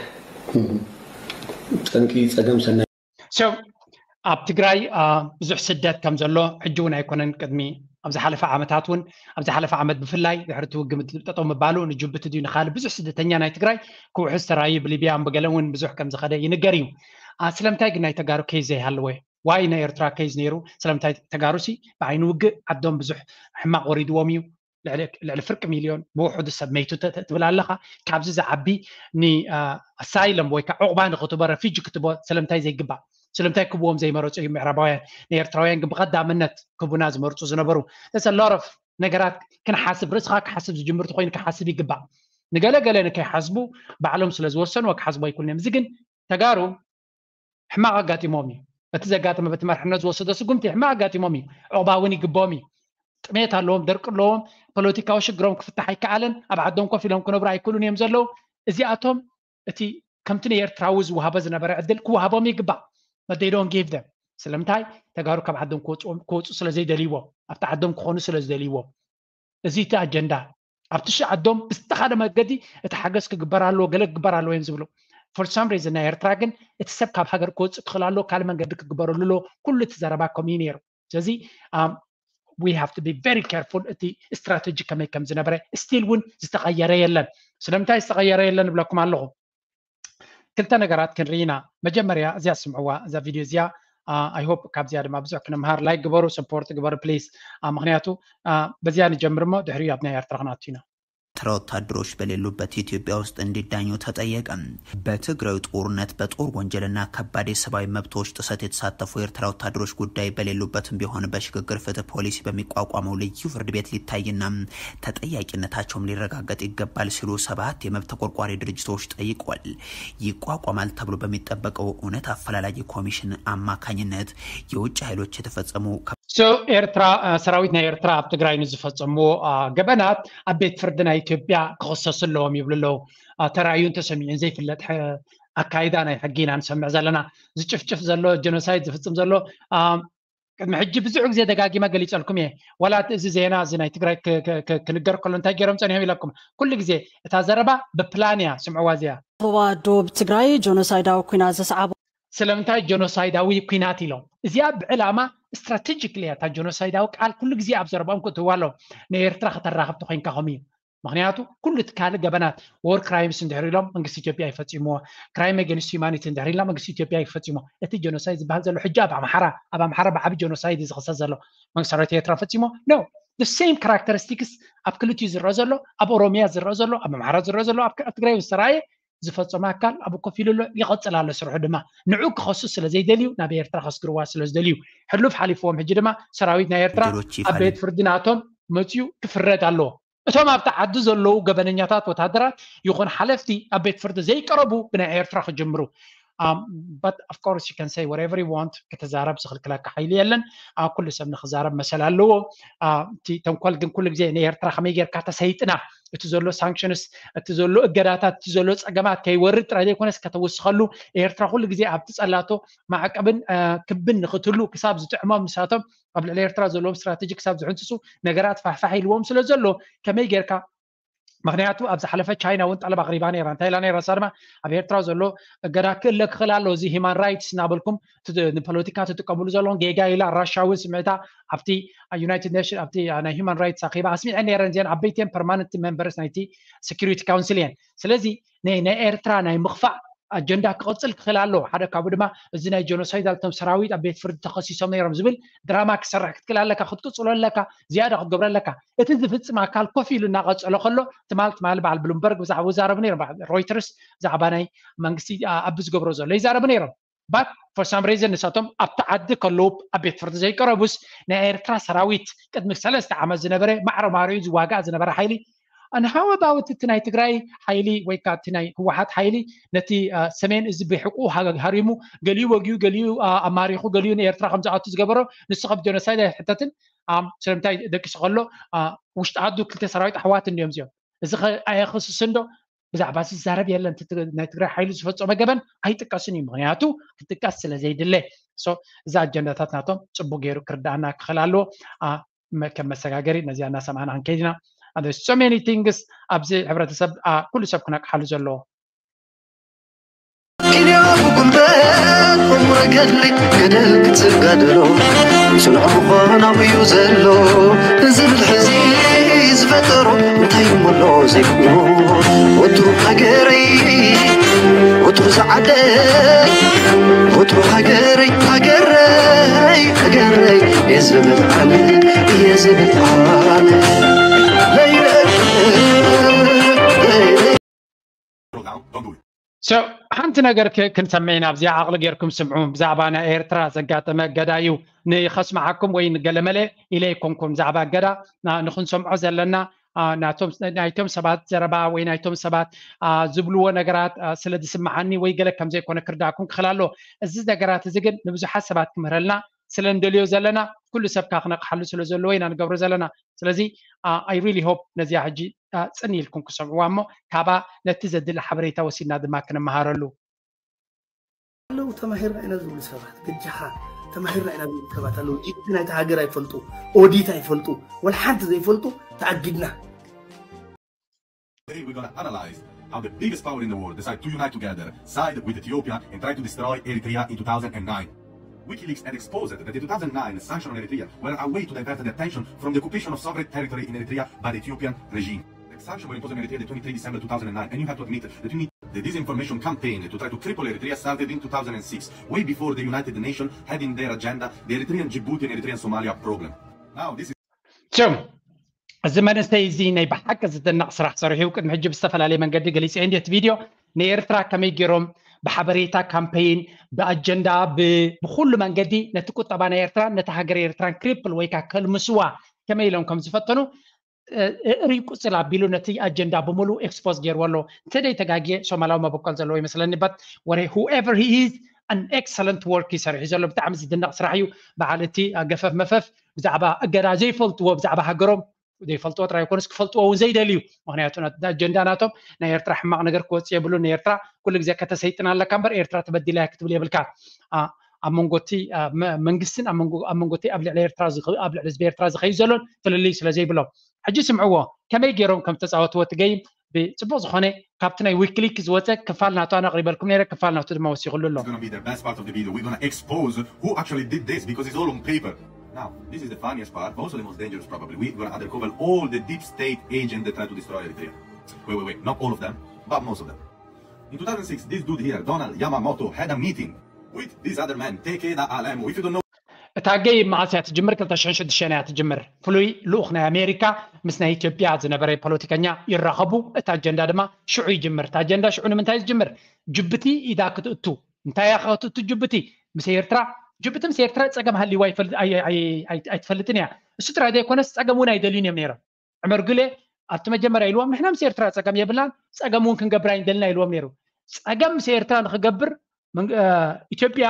ጠንቂ ፀገም ሰናይ So ኣብ ትግራይ ብዙሕ ስደት ከም ዘሎ ሕጂ እውን ኣይኮነን፣ ቅድሚ ኣብ ዝሓለፈ ዓመታት እውን ኣብ ዝሓለፈ ዓመት ብፍላይ ድሕሪ እቲ ውግእ ጠጠው ምባሉ ንጅቡቲ ድዩ ንካልእ ብዙሕ ስደተኛ ናይ ትግራይ ክውሕዝ ተራእዩ፣ ብሊብያን ብገለን እውን ብዙሕ ከም ዝኸደ ይንገር እዩ። ስለምንታይ ግን ናይ ተጋሩ ኬዝ ዘይሃለወ? ዋይ ናይ ኤርትራ ኬዝ ነይሩ? ስለምንታይ ተጋሩ ሲ ብዓይኒ ውግእ ዓዶም ብዙሕ ሕማቕ ወሪድዎም እዩ። ልዕሊ ፍርቂ ሚልዮን ብውሕዱ ሰብ መይቱ ትብል ኣለኻ። ካብዚ ዝዓቢ ንኣሳይለም ወይ ከዓ ዕቑባ ንክትቦ ረፊጂ ክትቦ ስለምንታይ ዘይግባእ? ስለምንታይ ክብዎም ዘይመረፁ እዩ ምዕራባውያን? ንኤርትራውያን ግን ብቐዳምነት ክቡና ዝመርፁ ዝነበሩ። There's a lot of ነገራት ክንሓስብ፣ ርእስኻ ክሓስብ ዝጅምር ተኮይኑ ክሓስብ ይግባእ። ንገለ ገለ ንከይሓስቡ ባዕሎም ስለ ዝወሰኑ ክሓስቡ ኣይክእሉን እዮም። እዚ ግን ተጋሩ ሕማቕ ኣጋጢሞም እዩ። በቲ ዘጋጠመ በቲ መርሕነት ዝወሰዶ ስጉምቲ ሕማቕ ኣጋጢሞም እዩ። ዕቑባ እውን ይግብኦም እዩ። ጥሜት ኣለዎም፣ ደርቂ ኣለዎም፣ ፖለቲካዊ ሽግሮም ክፍታሕ ኣይከኣለን። ኣብ ዓዶም ኮፍ ኢሎም ክነብሩ ኣይክእሉን እዮም ዘለዉ። እዚኣቶም እቲ ከምቲ ንኤርትራዊ ዝወሃቦ ዝነበረ ዕድል ክወሃቦም ይግባእ። But they don't give them። ስለምንታይ? ተጋሩ ካብ ዓዶም ክወፁ ስለ ዘይደልይዎ፣ ኣብቲ ዓዶም ክኾኑ ስለ ዝደልይዎ። እዚ እቲ ኣጀንዳ። ኣብቲ ሽ ዓዶም ብዝተኻለ መገዲ እቲ ሓገዝ ክግበር ኣለዎ፣ ገለ ክግበር ኣለዎ እዮም ዝብሉ። For some reason ናይ ኤርትራ ግን እቲ ሰብ ካብ ሃገር ክወፅእ ክኽእል ኣለዎ፣ ካልእ መንገዲ ክግበረሉ ኣለዎ። ኩሉ እቲ ዘረባ ከምኡ እዩ ነይሩ። ስለዚ we have to be very careful። እቲ ስትራተጂ ከመይ ከም ዝነበረ ስቲል እውን ዝተቐየረ የለን። ስለምንታይ ዝተቐየረ የለን እብለኩም ኣለኹ? ክልተ ነገራት ክንርኢ ኢና። መጀመርያ እዚኣ ስምዕዋ፣ እዛ ቪድዮ እዚኣ I hope ካብዚኣ ድማ ብዙሕ ክንምሃር። ላይክ ግበሩ፣ ሰፖርት ግበሩ ፕሊስ። ምክንያቱ በዚኣ ንጀምር እሞ ድሕሪኡ ኣብ ናይ ኤርትራ ክንኣቱ ኢና። ኤርትራ ወታደሮች በሌሉበት ኢትዮጵያ ውስጥ እንዲዳኙ ተጠየቀ። በትግራዩ ጦርነት በጦር ወንጀልና ከባድ የሰብአዊ መብቶች ጥሰት የተሳተፉ የኤርትራ ወታደሮች ጉዳይ በሌሉበትም ቢሆን በሽግግር ፍትህ ፖሊሲ በሚቋቋመው ልዩ ፍርድ ቤት ሊታይና ተጠያቂነታቸውም ሊረጋገጥ ይገባል ሲሉ ሰባት የመብት ተቆርቋሪ ድርጅቶች ጠይቋል። ይቋቋማል ተብሎ በሚጠበቀው እውነት አፈላላጊ ኮሚሽን አማካኝነት የውጭ ኃይሎች የተፈጸሙ ኤርትራ ሰራዊት ናይ ኤርትራ ኣብ ትግራይ ንዝፈጸምዎ ገበናት ኣብ ቤት ፍርዲ ናይ ኢትዮጵያ ክኽሰሱ ኣለዎም ይብሉ ኣለዉ። ተራእዩን ተሰሚዑን ዘይፍለጥ ኣካይዳ ናይ ሕጊ ኢና ንሰምዕ ዘለና። ዝጭፍጭፍ ዘሎ፣ ጀኖሳይድ ዝፍጽም ዘሎ ቅድሚ ሕጂ ብዙሕ ግዜ ደጋጊመ ገሊጸልኩም እየ። ዋላ እቲ እዚ ዜና እዚ ናይ ትግራይ ክንገር ከሎ እንታይ ገይሮም ጸኒሖም ኢለኩም። ኩሉ ግዜ እታ ዘረባ ብፕላን እያ። ስምዕዋ እዚኣ። ዞባ ዶብ ትግራይ ጀኖሳይዳዊ ኲናት ዘስዓቦ ስለምንታይ ጀኖሳይዳዊ ኲናት ኢሎም? እዚኣ ብዕላማ ስትራቴጂክሊ እያ። እታ ጀኖሳይዳዊ ቃል ኩሉ ግዜ ኣብ ዘረባኦም ክትህዋ ኣለዎም። ንኤርትራ ከተራኽብ ተኾይንካ ከምኡ እዩ። ምክንያቱ ኩሉ እቲ ካልእ ገበናት፣ ዎር ክራይምስ እንድሕር ኢሎም መንግስቲ ኢትዮጵያ ይፈፂምዎ። ክራይም ኣገንስት ሂማኒቲ እንድሕር ኢልና መንግስቲ ኢትዮጵያ ይፈፂሞ። እቲ ጀኖሳይድ ዝበሃል ዘሎ ሕጂ ኣብ ኣምሓራ ኣብ ኣምሓራ ብዓቢ ጀኖሳይድ እዩ ዝኽሰስ ዘሎ። መንግስቲ ሰራዊት ኤርትራ ፈፂሞ? No። The same characteristics ኣብ ክልቲኡ ዝረአ ዘሎ፣ ኣብ ኦሮሚያ ዝረአ ዘሎ፣ ኣብ ኣምሓራ ዝረአ ዘሎ፣ ኣብ ትግራይ ዝተረኣየ ዝፈፀመ ኣካል ኣብኡ ኮፍ ኢሉ ኣሎ፣ ይቐፅል ኣሎ ስርሑ ድማ። ንዑ ክኸሱ ስለ ዘይደልዩ ናብ ኤርትራ ከስግርዋ ስለ ዝደልዩ ሕሉፍ ሓሊፍዎም። ሕጂ ድማ ሰራዊት ናይ ኤርትራ ኣብ ቤት ፍርዲ ናቶም መፅዩ ክፍረድ ኣለዎ። እቶም ኣብቲ ዓዲ ዘለዉ ገበነኛታት ወታደራት ይኹን ሓለፍቲ ኣብ ቤት ፍርዲ ዘይቀረቡ ብናይ ኤርትራ ክጅምሩ። But of course you can say whatever you want። ክትዛረብ ዝኽልክለካ ሓይሊ የለን። ኩሉ ሰብ ንክዛረብ መሰል ኣለዎ። እቲ ተንኮል ግን ኩሉ ግዜ ንኤርትራ ከመይ ጌርካ ተሰይጥና፣ እቲ ዘሎ ሳንክሽንስ፣ እቲ ዘሎ እገዳታት፣ እቲ ዘሎ ፀገማት ከይወርድ ጥራይ ዘይኮነስ ከተውስኸሉ፣ ኤርትራ ኩሉ ግዜ ኣብቲ ፀላቶ ማዕቀብን ክብን ንክትህሉ ክሳብ ዝጥዕሞም ንሳቶም ኣብ ልዕሊ ኤርትራ ዘለዎም ስትራቴጂ ክሳብ ዝሕንፅፁ ነገራት ፋሕፋሕ ኢልዎም ስለ ዘሎ ከመይ ጌርካ ምክንያቱ ኣብ ዝሓለፈ ቻይና እውን ጠለብ ኣቅሪባ ነራ። እንታይ ኢላ ነራ? ሳድማ ኣብ ኤርትራ ዘሎ እገዳ ክእለ ክኽእል ኣሎ። እዚ ሂማን ራይትስ እናበልኩም ንፖለቲካ ትጥቀምሉ ዘለኹም ጌጋ ኢላ። ራሻ እውን ስምዕታ ኣብቲ ዩናይትድ ኔሽን ኣብቲ ናይ ሂማን ራይትስ ኣኼባ ኣስሚዐን ነረን። እዚአን ዓበይቲን ፐርማነንት ሜምበርስ ናይቲ ሴኩሪቲ ካውንስል እየን። ስለዚ ናይ ኤርትራ ናይ ምኽፋእ ኣጀንዳ ክቕፅል ክኽእል ኣለዎ። ሓደ ካብኡ ድማ እዚ ናይ ጀኖሳይድ ኣልቶም ሰራዊት ኣብ ቤት ፍርዲ ተኸሲሶም ነይሮም ዝብል ድራማ ክሰርሕ ክትክእል ኣለካ፣ ክትቅፅሎ ኣለካ፣ ዝያዳ ክትገብሮ ኣለካ። እቲ ዝፍፅም ኣካል ኮፍ ኢሉ እናቐፀሎ ከሎ ትማል ትማል በዓል ብሉምበርግ ብዛዕባ ይዛረቡ ነይሮም፣ ሮይተርስ ብዛዕባ ናይ መንግስቲ ኣብ ዝገብሮ ዘሎ ይዛረቡ ነይሮም። But for some reason ንሳቶም ኣብቲ ዓዲ ከለዉ ኣብ ቤት ፍርዲ ዘይቀረቡስ ናይ ኤርትራ ሰራዊት ቅድሚ ሰለስተ ዓመት ዝነበረ ማዕረ ማሪኡ ዝዋጋእ ዝነበረ ሓይሊ ኣንሃወባውት እቲ ናይ ትግራይ ሓይሊ ወይ ከዓ እቲ ናይ ህወሓት ሓይሊ ነቲ ሰሜን እዚ ብሕቁ ሃሪሙ ገሊኡ ወጊኡ ገሊኡ ኣማሪኹ ገሊኡ ንኤርትራ ከም ዝኣቱ ዝገበሮ ንሱ ከም ጀኖሳይድ ኣይሕተትን። ስለምንታይ ደቂሱ ከሎ ውሽጢ ዓዱ ክልተ ሰራዊት ኣሕዋት እንዲዮም እዚኦም። እዚ ኣየኸስስን ዶ? ብዛዕባ ዝዛረብ የለን። ናይ ትግራይ ሓይሊ ዝፈፀመ ገበን ኣይጥቀስን እዩ። ምክንያቱ ክጥቀስ ስለ ዘይድለ። እዛ ኣጀንዳታት ናቶም ፅቡቅ ገይሩ ክርዳኣና ክኽእል ኣለዎ። ከም መሰጋገሪ ነዚኣ እናሰማዕና ክንከይድ ኢና። So many things ኣብዚ ሕብረተሰብ ኩሉ ሰብ ክነቅሓሉ ዘለዎ። ኢልዮ ብጉልበት ዕሙረ ገድሊ ገደል ክትጋደሎ ጽኑዕ ምዃን ኣብዩ ዘሎ ንዝብል ሕዚ ዝፈጠሮ እንታይ እሞ ኣሎ ዘይብሎ ወትሩ ሃገረይ ወትሩ ዝዓደ ወትሩ ሃገረይ ሃገረይ ሃገረይ እየ ዝብል ኣነ እየ ዝብል ኣነ ለይለክ ሓንቲ ነገር ክንሰምዕ ኢና። ኣብዚኣ ዓቕሊ ጌርኩም ስምዑ። ብዛዕባ ናይ ኤርትራ ዘጋጠመ እገዳ እዩ። ንኸስምዓኩም ወይ ንገለመለ ኢለ ኣይኮንኩን። ብዛዕባ እገዳ ንክንሰምዖ ዘለና ናይቶም ሰባት ዘረባ ወይ ናይቶም ሰባት ዝብልዎ ነገራት ስለ ዝስምዓኒ ወይ ገለ ከም ዘይኮነ ክርዳእኩም ክኽእል ኣሎ። እዚ ነገራት እዚ ግን ንብዙሓት ሰባት ክምህረልና ስለ እንደልዮ ዘለና ኩሉ ሰብ ከዓ ክነቕሓሉ ስለ ዘለዎ ኢና ንገብሮ ዘለና። ስለዚ I really hope ነዚኣ ሕጂ ፅን ኢልኩም ክሰምዕዋ እሞ ካባ ነቲ ዘድሊ ሓበሬታ ወሲድና ድማ ክንመሃረሉ። ኣለዉ ተማሂርና ኢና ዝብሉ ሰባት በጃኻ ተማሂርና ኢና ዝብል ሰባት ኣለዉ። ጂዲፒ ናይታ ሃገር ኣይፈልጡ፣ ኦዲት ኣይፈልጡ፣ ወላ ሓንቲ ዘይፈልጡ ተኣጊድና። Today we're going to analyze how the biggest power in the world decide to unite together, side with Ethiopia, and try to destroy Eritrea in two thousand nine. WikiLeaks had exposed that the two thousand nine sanction on Eritrea were a way to divert the attention from the occupation of sovereign territory in Eritrea by the Ethiopian regime. The sanction were imposed on Eritrea the twenty-three December two thousand nine, and you have to admit that you need the disinformation campaign to try to cripple Eritrea started in two thousand six, way before the United Nations had in their agenda the Eritrean Djibouti and Eritrean Somalia problem. Now, this is ቸው እዚ መንእሰይ እዚ ናይ ብሓቂ ዝደነቕ ስራሕ ሰሪሑ ቅድሚ ሕጂ ብዝተፈላለየ መንገዲ ገሊፀ እንዴት ቪድዮ ንኤርትራ ከመይ ገይሮም ብሓበሬታ ካምፔይን ብኣጀንዳ ብኩሉ መንገዲ ነቲ ቁጠባ ናይ ኤርትራን ነቲ ሃገር ኤርትራን ክሪፕል ወይ ከዓ ከልምስዋ ከመይ ኢሎም ከም ዝፈተኑ ርኢ ቁፅል ኣቢሉ ነቲ ኣጀንዳ ብምሉ ኤክስፖዝ ገይርዎ ኣሎ። እንተደይ ተጋግየ ሶማላዊ መበቆል ዘለዎ ይመስለኒ በት ወረ whoever he is an excellent work ይሰርሑ ዘሎ ብጣዕሚ ዝድነቕ ስራሕ እዩ። በዓል እቲ ገፈፍ መፈፍ ብዛዕባ እገዳ ዘይፈልጥዎ ብዛዕባ ሃገሮም ዘይፈልጥዎ ጥራይ ይኮኑስ ክፈልጥዎ እውን ዘይደልዩ። ምክንያቱ ኣጀንዳ ናቶም ናይ ኤርትራ ሕማቕ ነገር ክወፅእ የብሉ። ንኤርትራ ኩሉ ግዜ ከተሰይጥን ኣለካ እምበር ኤርትራ ተበዲላ ክትብል የብልካ። ኣብ መንጎቲ መንግስትን ኣብ መንጎቲ ኣብ ልዕሊ ኤርትራ ኣብ ልዕሊ ህዝቢ ኤርትራ ዝኸዩ ዘሎን ፍልልይ ስለ ዘይብሎም ሕጂ ስምዕዎ ከመይ ገይሮም ከም ዝተፃወትዎ እቲ ገይም ብፅቡቅ ዝኮነ ካብቲ ናይ ዊክሊክ ዝወፀ ክፋል ናቱ ኣነ ኣቅሪበልኩም ነረ ክፋል ናቱ ድማ ወሲክሉ ኣሎ። Expose who actually did this because it's all on paper. Now, this is the funniest part, but also the most dangerous probably. We're gonna undercover all the deep state agent that tried to destroy Eritrea. Wait, wait, wait, not all of them, but most of them. In two thousand six, this dude here, Donald Yamamoto, had a meeting with this other man, Takeda Alemu. If you don't know እታ ገይም መዓስ እያ ትጅምር? ክልተ ሽሕን ሽዱሽተን እያ ትጅምር። ፍሉይ ልኡኽ ናይ ኣሜሪካ ምስ ናይ ኢትዮጵያ ዝነበረ ፖለቲከኛ ይራኸቡ። እቲ ኣጀንዳ ድማ ሽዑ ይጅምር። እቲ ኣጀንዳ ሽዑ ንምንታይ ዝጅምር? ጅቡቲ ኢዳ ክትእቱ። እንታይ እያ ክትእቱ ጅቡቲ? ምስ ኤርትራ። ጅቡቲ ምስ ኤርትራ ፀገም ሃልይዋ ኣይትፈልጥን እያ። እሱ ጥራይ ዘይኮነስ ፀገም እውን ኣይደልዩን እዮም ነይሮም። ዕመር ጉሌ ኣብቲ መጀመርያ ኢልዎም ንሕና ምስ ኤርትራ ፀገም የብልናን ፀገም እውን ክንገብር ኣይንደልና ኢልዎም ነይሩ። ፀገም ምስ ኤርትራ ንክገብር ኢትዮጵያ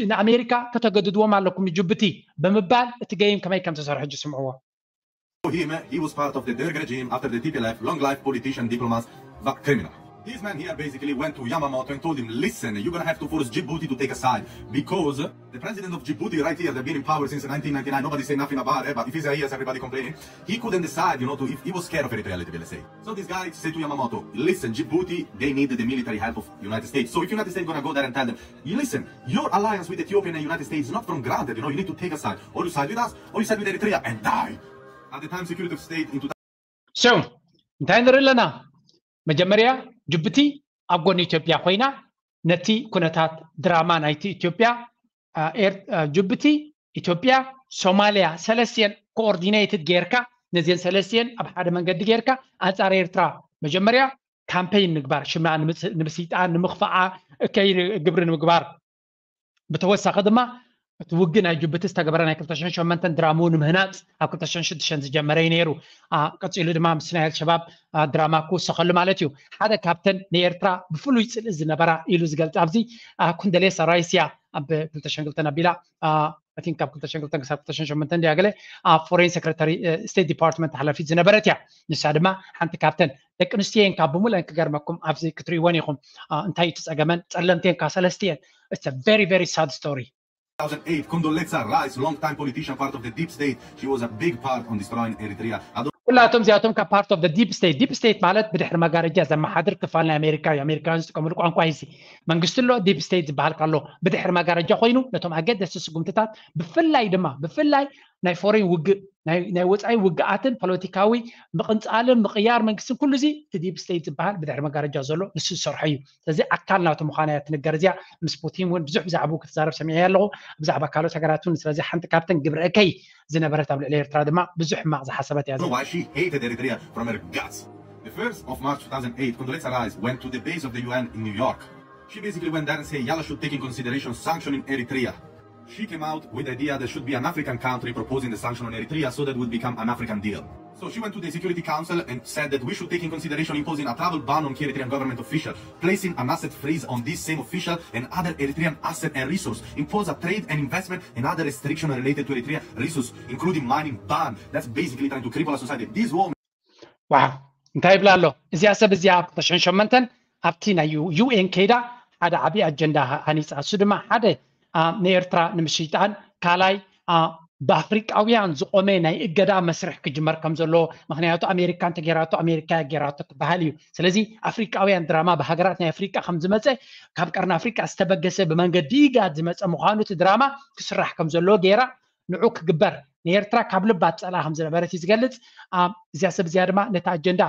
ንኣሜሪካ ከተገድድዎም ኣለኩም ንጅቡቲ ብምባል እቲ ገይም ከመይ ከም ተሰርሑ ሕጂ ስምዕዎ። Him, he was part of the Derg regime after the T P L F, long life politician, diplomat, but criminal. This man here basically went to Yamamoto and told him, listen, you're gonna have to force Djibouti to take a side because the president of Djibouti right here, they've been in power since nineteen ninety-nine, nobody say nothing about it, but if he's here, yes, everybody complaining. He couldn't decide, you know, to if he was scared of Eritrea, let me say. So this guy said to Yamamoto, listen, Djibouti, they need the military help of United States. So if United States gonna go there and tell them, you listen, your alliance with Ethiopia and United States is not from granted, you know, you need to take a side. Or you side with us, or you side with Eritrea and die. At the time, security of state in So እንታይ ንርኢ ኣለና? መጀመርያ ጅቡቲ ኣብ ጎኒ ኢትዮጵያ ኮይና ነቲ ኩነታት ድራማ ናይቲ ኢትዮጵያ ጅቡቲ ኢትዮጵያ ሶማልያ ሰለስቲኤን ኮኦርዲኔትድ ጌርካ ነዚን ሰለስቲኤን ኣብ ሓደ መንገዲ ጌርካ ኣንፃር ኤርትራ መጀመርያ ካምፔይን ምግባር ሽምና ንምስይጣን ንምኽፋዓ እከይ ግብሪ ንምግባር ብተወሳኺ ድማ እቲ ውግእ ናይ ጅቡቲ ዝተገበረ ናይ ክልተ ሽሕን ሸሞንተን ድራምኡ ንምህናፅ ኣብ ክልተ ሽሕን ሽዱሽተን ዝጀመረ እዩ ነይሩ። ቀፂሉ ድማ ምስ ናይ ኣልሸባብ ድራማ ክውሰኸሉ ማለት እዩ። ሓደ ካብተን ንኤርትራ ብፍሉይ ፅልኢ ዝነበራ ኢሉ ዝገልፃ ኣብዚ ኩንደሌሳ ራይስ እያ። ኣብ ክልተ ሽሕን ክልተን ኣቢላ I think ካብ ክልተ ሽሕን ክልተን ክሳብ ክልተ ሽሕን ሸሞንተን ድያ ገለ ኣብ ፎሬን ሰክረታሪ ስቴት ዲፓርትመንት ሓላፊት ዝነበረት እያ። ንሳ ድማ ሓንቲ ካብተን ደቂ ኣንስትዮ እየን ካብ ብምልአን ክገርመኩም ኣብዚ ክትርእይወን ኢኹም። እንታይ እዩ እቲ ፀገመን? ፀለምቲ እየን ካብ ሰለስቲኤን። It's a very very sad story. two thousand eight, Condoleezza Rice, long time politician, part of the deep state, she was a big part on destroying Eritrea. ኩላቶም እዚኣቶም ካብ part of the deep state deep state ማለት ብድሕሪ መጋረጃ ዘመሓድር ክፋል ናይ ኣሜሪካ እዩ። ኣሜሪካውያን ዝጥቀምሉ ቋንቋ እዩ። መንግስቲ ኣሎ፣ ዲፕ ስቴት ዝበሃል ኣሎ ብድሕሪ መጋረጃ ኮይኑ ነቶም ኣገደስቲ ስጉምትታት ብፍላይ ድማ ብፍላይ ናይ ፎሬን ውግእ ናይ ወፃኢ ውግኣትን ፖለቲካዊ ምቕንፃልን ምቕያር መንግስትን ኩሉ እዚ እቲ ዲፕ ስቴት ዝበሃል ብድሕሪ መጋረጃ ዘሎ ንሱ ዝሰርሖ እዩ። ስለዚ ኣካል ናቱ ምዃና እያ ትንገር። እዚኣ ምስ ፑቲን እውን ብዙሕ ብዛዕባኡ ክትዛረብ ሰሚዐ ኣለኹ። ብዛዕባ ካልኦት ሃገራት እውን ስለዚ ሓንቲ ካብተን ግብረ እከይ ዝነበረት ኣብ ልዕሊ ኤርትራ ድማ ብዙሕ ሕማቕ ዝሓሰበት እያ። Why she hated Eritrea from her guts. The first of March two thousand eight, Condoleezza Rice went to the base of the U N in New York. She basically went there and said, Yalla should take in consideration sanctioning Eritrea. She came out with the idea there should be an African country proposing the sanction on Eritrea so that would become an African deal. So she went to the Security Council and said that we should take in consideration imposing a travel ban on key Eritrean government official, placing an asset freeze on this same official and other Eritrean asset and resource, impose a trade and investment and other restriction related to Eritrea resource, including mining ban. That's basically trying to cripple a society. This war ዋው እንታይ ይብላ ኣሎ እዚኣ ሰብ እዚኣ ኣብ ክልተ ሽሕን ሸሞንተን ኣብቲ ናይ ዩ ኤን ከይዳ ሓደ ዓብዪ ኣጀንዳ ሃኒፃ። እሱ ድማ ሓደ ንኤርትራ ንምሽይጣን ካልኣይ ብኣፍሪቃውያን ዝቆመ ናይ እገዳ መስርሕ ክጅመር ከም ዘሎ። ምክንያቱ ኣሜሪካ እንተጌራቶ ኣሜሪካ ጌራቶ ክበሃል እዩ። ስለዚ ኣፍሪቃውያን ድራማ ብሃገራት ናይ ኣፍሪቃ ከም ዝመፀ፣ ካብ ቀርኒ ኣፍሪቃ ዝተበገሰ ብመንገዲ ኢጋድ ዝመፀ ምዃኑ እቲ ድራማ ክስራሕ ከም ዘለዎ ገይራ ንዑ ክግበር ንኤርትራ ካብ ልባ ትፀልኣ ከም ዝነበረት እዩ ዝገልፅ። እዚኣ ሰብ እዚኣ ድማ ነቲ ኣጀንዳ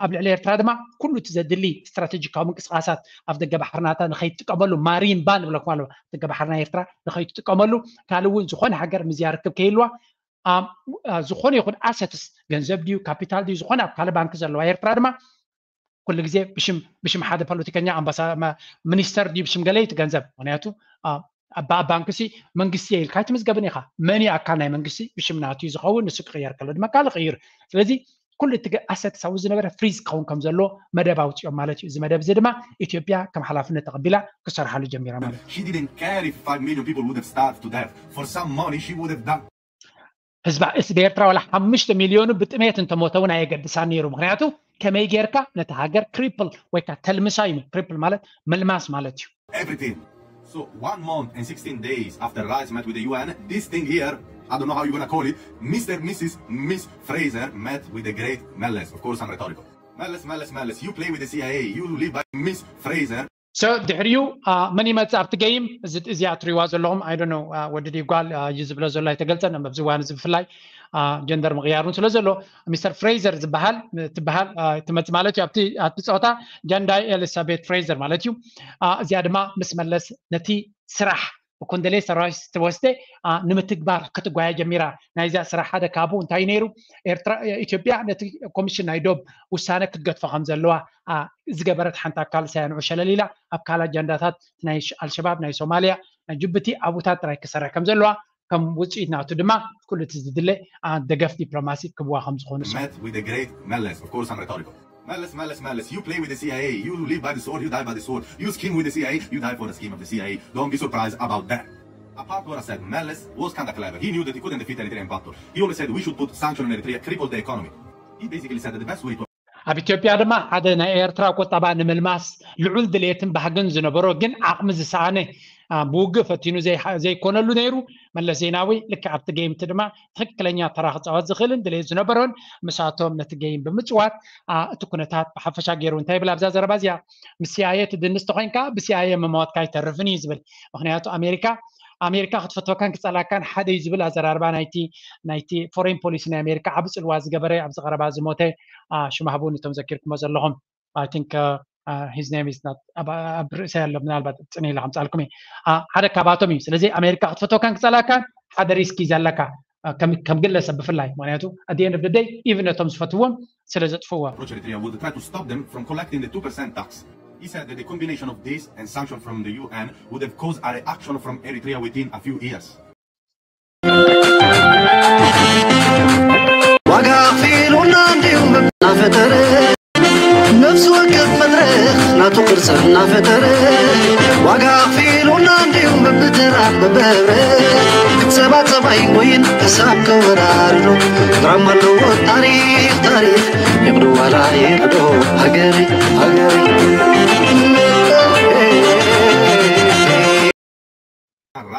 ኣብ ልዕሊ ኤርትራ ድማ ኩሉ እቲ ዘድሊ ስትራቴጂካዊ ምንቅስቃሳት ኣብ ደገ ባሕርናታ ንኸይትጥቀመሉ ማሪን ባን ንብለኩም ኣሎ ደገ ባሕርና ኤርትራ ንኸይትጥቀመሉ ካልእ እውን ዝኾነ ሃገር ምዝያ ርክብ ከይልዋ ዝኾነ ይኹን ኣሰትስ ገንዘብ ድዩ ካፒታል ድዩ ዝኾነ ኣብ ካልእ ባንክ ዘለዋ ኤርትራ ድማ ኩሉ ግዜ ብሽም ብሽም ሓደ ፖለቲከኛ ኣምባሳ ሚኒስተር ድዩ ብሽም ገለ እዩ እቲ ገንዘብ ምክንያቱ ኣብ ባንክ ሲ መንግስቲ ኢልካ ኣይትምዝገብን ኢኻ መን ኣካል ናይ መንግስቲ ብሽም ናቱ እዩ ዝኸውን ንሱ ክቕየር ከሎ ድማ ካልእ ቅይር ስለዚ ኩሉ እቲ ኣሰትስ ኣብኡ ዝነበረ ፍሪዝ ክኸውን ከም ዘለዎ መደብ ኣውፅኦም ማለት እዩ እዚ መደብ እዚ ድማ ኢትዮጵያ ከም ሓላፍነት ተቐቢላ ክሰርሓሉ ጀሚራ ማለት እዩ She didn't care if five million people would have starved to death for some money she would have done ህዝባ ህዝቢ ኤርትራ ዋላ ሓሙሽተ ሚልዮኑ ብጥሜት እንተሞተ እውን ኣየገድሳን ነይሩ ምክንያቱ ከመይ ጌርካ ነቲ ሃገር ክሪፕል ወይ ከዓ ተልምሳ እዩ ክሪፕል ማለት ምልማስ ማለት እዩ everything. So one month and sixteen days after Rice met with the U N, this thing here, I don't know how you're gonna call it, Mister Missus Miss Fraser met with the great Meles. Of course, I'm rhetorical. Meles, Meles, Meles, you play with the C I A, you live by Miss Fraser. So ድሕሪኡ መን ይመፅእ ኣብቲ ገይም እዚኣ ትሪዋ ዘለኹም ኣይዶ ወዲ ድዩ ጓል እዩ ዝብሎ ዘሎ ኣይተገልፀን ኣብዚ እዋን እዚ ብፍላይ ጀንደር ምቕያር እውን ስለ ዘሎ ሚስተር ፍሬዘር ዝበሃል ትበሃል ትመፅ ማለት እዩ ኣብቲ ፀወታ ጃንዳይ ኤሊሳቤት ፍሬዘር ማለት እዩ እዚኣ ድማ ምስ መለስ ነቲ ስራሕ ብኮንደሌሳ ራይስ ተወስደ ንምትግባር ክትጓየ ጀሚራ ናይዚኣ ስራሕ ሓደ ካብኡ እንታይ ነይሩ ኢትዮጵያ ነቲ ኮሚሽን ናይ ዶብ ውሳነ ክትገድፎ ከም ዘለዋ ዝገበረት ሓንቲ ኣካል ሳያ ንዑ ሸለል ኢላ ኣብ ካልእ ኣጀንዳታት ናይ ኣልሸባብ ናይ ሶማልያ ናይ ጅቡቲ ኣቡታት ጥራይ ክሰርሕ ከም ዘለዋ ከም ውፅኢት ናቱ ድማ ኩሉ እቲ ዝድለ ደገፍ ዲፕሎማሲ ክብዋ ከም ዝኾኑ met with the great Meles. Of course, I'm rhetorical. Meles, Meles, Meles, you play with the C I A, you live by the sword, you die by the sword, you scheme with the C I A, you die for the scheme of the C I A. Don't be surprised about that. Apart what I said, Meles was kind of clever. He knew that he couldn't defeat Eritrean battle. He only said we should put sanction on Eritrea, cripple the economy. He basically said that the best way to ኣብ ኢትዮጵያ ድማ ሓደ ናይ ኤርትራ ቁጠባ ንምልማስ ልዑል ድሌትን ባህግን ዝነበሮ ግን ዓቕሚ ዝሰኣነ ብውግእ ፈቲኑ ዘይኮነሉ ነይሩ መለስ ዜናዊ ልክዕ ኣብቲ ገይምቲ ድማ ትክክለኛ ተራ ክፃወት ዝኽእልን ድሌት ዝነበሮን ምሳቶም ነቲ ገይም ብምፅዋት እቲ ኩነታት ብሓፈሻ ገይሩ እንታይ ይብል ኣብዛ ዘረባ እዚኣ ምስ ሲኣየ ትድንስ ተኮይንካ ብሲኣየ ምሞትካ ኣይተርፍን እዩ ዝብል ምክንያቱ ኣሜሪካ ኣሜሪካ ክትፈትወካን ክፀላካን ሓደ እዩ ዝብል ኣዘራርባ ናይቲ ናይቲ ፎሬን ፖሊሲ ናይ ኣሜሪካ ዓብ ፅልዋ ዝገበረ ኣብዚ ቀረባ ዝሞተ ሽማህቡ ንቶም ዘኪርኩሞ ዘለኹም I think uh, uh, his name is not ኣብ ርእሰይ ኣሎ ምናልባት ፅን ኢለ ከምፃልኩም ሓደ ካባቶም እዩ ስለዚ ኣሜሪካ ክትፈትወካን ክፀላካን ሓደ ሪስክ እዩ ዘለካ ከም ግለሰብ ብፍላይ ምክንያቱ at the end of the day even ነቶም ዝፈትዎም ስለ ዘጥፍዎም approach Eritrea would try to stop them from collecting the two percent tax. He said that the combination of this and sanction from the U N would have caused a reaction from Eritrea within a few years. ዋጋ ኣኽፊሉና እንዲሁም እናፈጠረ ነፍሲ ወከፍ መድረኽ ናቱ ቅርፂ እናፈጠረ ዋጋ ኣኽፊሉና እንዲሁም በብተራ በብህብረት ክትሰባሰብ ኣይቆይን ሕሳብ ከወራርዶ ድራማ ኣለዎ ታሪክ ታሪክ ይቕዶ ዋላ ይቕዶ ሃገሪ ሃገሪ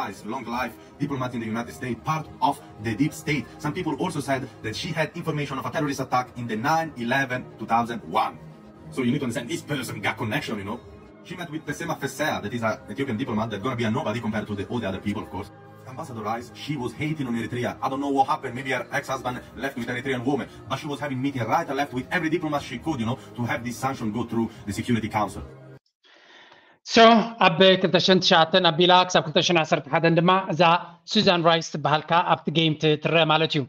Rice, long life diplomat in the United States, part of the deep state. Some people also said that she had information of a terrorist attack in the nine eleven two thousand one. So you need to understand this person got connection, you know. She met with Tessema Fessea, that is an Ethiopian diplomat that's going to be a nobody compared to the, all the other people, of course. Ambassador Rice, she was hating on Eritrea. I don't know what happened. Maybe her ex-husband left with an Eritrean woman, but she was having meeting right and left with every diplomat she could, you know, to have this sanction go through the Security Council. So ኣብ ክልተ ሽሕን ትሽዓተን ኣቢላ ክሳብ ክልተ ሽሕን ዓሰርተ ሓደን ድማ እዛ ሱዛን ራይስ ትበሃል ከኣ ኣብቲ ጌም ትረአ ማለት እዩ።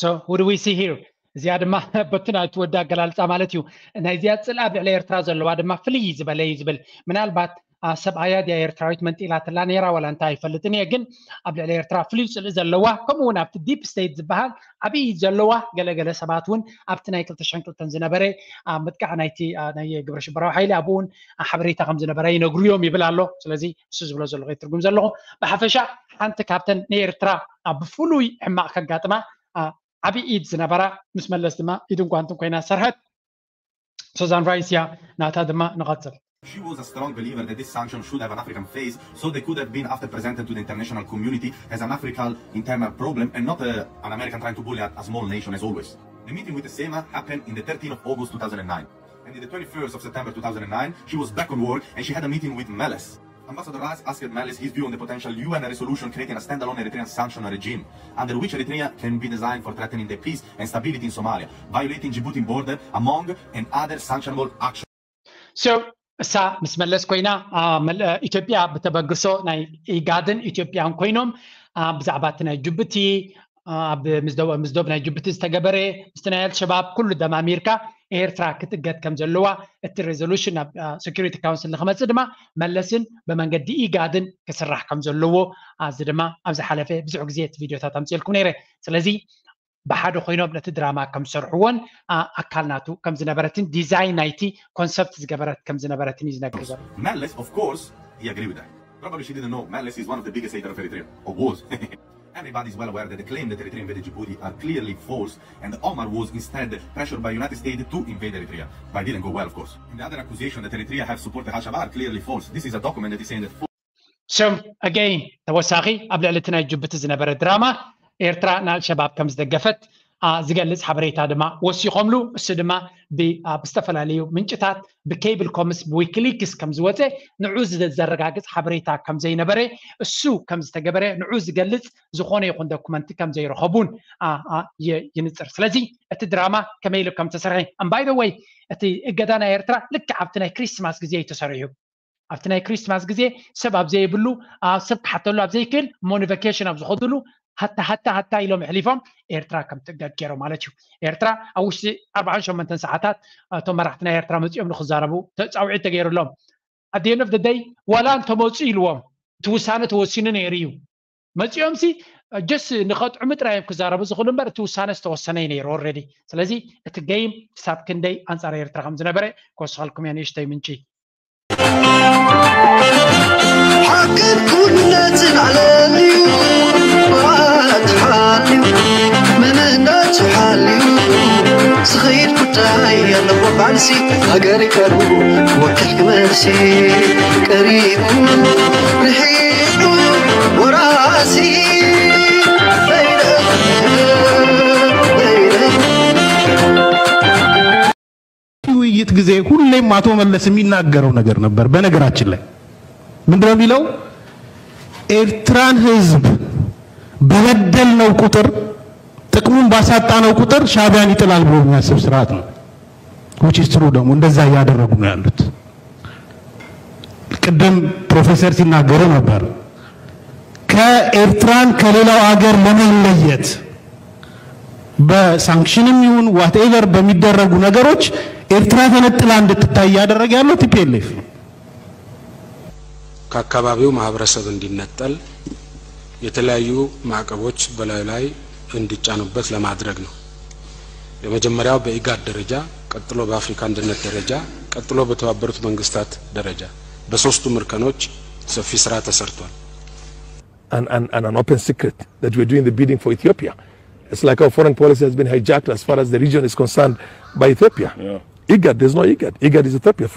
So what do we see here? እዚኣ ድማ በቲ ናይቲ ወዲ ኣገላልፃ ማለት እዩ። ናይዚኣ ፅልኣ ኣብ ልዕሊ ኤርትራ ዘለዋ ድማ ፍልይ ዝበለ እዩ ዝብል ምናልባት ሰብኣያ ድያ ኤርትራዊት መንጢላትላ ነይራ ዋላ እንታይ ኣይፈልጥን እየ ግን ኣብ ልዕሊ ኤርትራ ፍሉይ ፅልኢ ዘለዋ ከምኡ እውን ኣብቲ ዲፕ ስቴት ዝበሃል ዓብዪ ዘለዋ ገለገለ ሰባት እውን ኣብቲ ናይ ክልተ ሽሕን ክልተን ዝነበረ ኣብ ምጥቃዕ ናይቲ ናይ ግብረ ሽበራዊ ሓይሊ ኣብኡ እውን ሓበሬታ ከም ዝነበረ ይነግሩ እዮም ይብል ኣሎ ስለዚ እሱ ዝብሎ ዘሎ ትርጉም ዘለኹ ብሓፈሻ ሓንቲ ካብተን ንኤርትራ ኣብ ብፍሉይ ሕማቕ ከጋጥማ ዓብዪ ኢድ ዝነበራ ምስ መለስ ድማ ኢድን ጓንትን ኮይና ዝሰርሐት ሱዛን ራይስ እያ ናታ ድማ ንቐፅል She was a strong believer that this sanction should have an African face, so they could have been after presented to the international community as an African internal problem and not uh, an American trying to bully a, a small nation as always. The meeting with the SEMA happened in the thirteenth of August two thousand nine. And in the twenty-first of September two thousand nine, she was back on work and she had a meeting with Meles. Ambassador Rice asked Meles his view on the potential U N resolution creating a standalone Eritrean sanction regime, under which Eritrea can be designed for threatening the peace and stability in Somalia, violating Djibouti border, among and other sanctionable actions. So እሳ ምስ መለስ ኮይና ኢትዮጵያ ብተበግሶ ናይ ኢጋድን ኢትዮጵያን ኮይኖም ብዛዕባ እቲ ናይ ጅቡቲ ኣብ ምስ ዶብ ናይ ጅቡቲ ዝተገበረ ምስቲ ናይ ኣልሸባብ ኩሉ ደማሚርካ ኤርትራ ክትእገድ ከም ዘለዋ እቲ ሬዞሉሽን ናብ ሴኩሪቲ ካውንስል ንክመፅእ ድማ መለስን ብመንገዲ ኢጋድን ክስራሕ ከም ዘለዎ ኣብዚ ድማ ኣብ ዝሓለፈ ብዙሕ ግዜ እቲ ቪድዮታት ኣምፅልኩም ነይረ። ስለዚ ብሓደ ኮይኖም ነቲ ድራማ ከም ዝሰርሕዎን ኣካል ናቱ ከም ዝነበረትን ዲዛይን ናይቲ ኮንሰፕት ዝገበረት ከም ዝነበረትን እዩ ዝነግር ዘሎ። Meles, of course, he agreed with that. Probably she didn't know Meles is one of the biggest haters of Eritrea, or was. Everybody is well aware that the claim that Eritrea invaded Djibouti are clearly false, and Omar was instead pressured by United States to invade Eritrea. But it didn't go well, of course. And the other accusation that Eritrea have supported Al-Shabaab are clearly false. This is a document that is saying that So again ተወሳኺ ኣብ ልዕሊ እቲ ናይ ጅቡቲ ዝነበረ ድራማ ኤርትራ ንኣልሸባብ ከም ዝደገፈት ዝገልጽ ሓበሬታ ድማ ወሲኾምሉ። እሱ ድማ ብዝተፈላለዩ ምንጭታት ብኬብል ኮምስ ብዊኪሊክስ ከም ዝወፀ ንዑ ዘረጋግፅ ሓበሬታ ከም ዘይነበረ እሱ ከም ዝተገበረ ንዑ ዝገልጽ ዝኾነ ይኹን ዶኩመንቲ ከም ዘይረኸቡን ይንፅር። ስለዚ እቲ ድራማ ከመይ ኢሉ ከም ተሰርሐ እምባይ ደወይ እቲ እገዳ ናይ ኤርትራ ልክዕ ኣብቲ ናይ ክሪስማስ ግዜ እዩ ተሰሪሑ። ኣብቲ ናይ ክሪስማስ ግዜ ሰብ ኣብ ዘይብሉ ሰብ ክሓተሉ ኣብ ዘይክእል እሞ ንቨኬሽን ኣብ ዝኸድሉ ሃታ ሃታ ሃታ ኢሎም ኣሕሊፎም ኤርትራ ከም ትእገድ ገይሮም ማለት እዩ። ኤርትራ ኣብ ውሽጢ ኣርባዓን ሸሞንተን ሰዓታት እቶም መራሕቲ ናይ ኤርትራ መፂኦም ንክዛረቡ ተፃውዒት ተገይሩሎም። ኣት ኤንድ ኦፍ ደይ ዋላ እንተመፁ ኢልዎም እቲ ውሳነ ተወሲኑ ነይሩ እዩ። መፂኦም ሲ ጀስ ንኸጥዕሙ ጥራይ እዮም ክዛረቡ ዝኽእሉ እምበር እቲ ውሳነ ዝተወሰነ እዩ ነይሩ ኦልሬዲ። ስለዚ እቲ ገይም ክሳብ ክንደይ ኣንፃር ኤርትራ ከም ዝነበረ ክወስኸልኩም እየ ንእሽተይ ምንጪ። ሓቅን ኩነትን ዓለም እዩ ኣትሓልዩ መንነት ሓልዩ ዝኸይድ ጉዳይ ኣለዎ ባልሲ ሃገር ይቀሩ ወክሕ ክመልሲ ቀሪቡ ርሒቁ ወራሲ ውይይት ጊዜ ሁሌም አቶ መለስ የሚናገረው ነገር ነበር። በነገራችን ላይ ምንድነው የሚለው? ኤርትራን ህዝብ በበደልነው ቁጥር ጥቅሙን ባሳጣነው ቁጥር ሻዕቢያን ይጥላል ብሎ የሚያስብ ስርዓት ነው። Which is true ደግሞ እንደዛ እያደረጉ ነው ያሉት። ቅድም ፕሮፌሰር ሲናገሩ ነበር። ከኤርትራን ከሌላው አገር ለመለየት በሳንክሽንም ይሁን whatever በሚደረጉ ነገሮች ኤርትራ ተነጥላ እንድትታይ እያደረገ ያለው ቲ ፒ ኤል ኤፍ ነው። ከአካባቢው ማህበረሰብ እንዲነጠል የተለያዩ ማዕቀቦች በላዩ ላይ እንዲጫኑበት ለማድረግ ነው። የመጀመሪያው በኢጋድ ደረጃ፣ ቀጥሎ በአፍሪካ አንድነት ደረጃ፣ ቀጥሎ በተባበሩት መንግስታት ደረጃ በሶስቱም እርከኖች ሰፊ ስራ ተሰርቷል። and, and, and an open secret that we're doing the bidding for Ethiopia. It's like our foreign policy has been hijacked as far as the region is concerned by Ethiopia. Yeah. IGAD, there's no IGAD. IGAD is Ethiopia.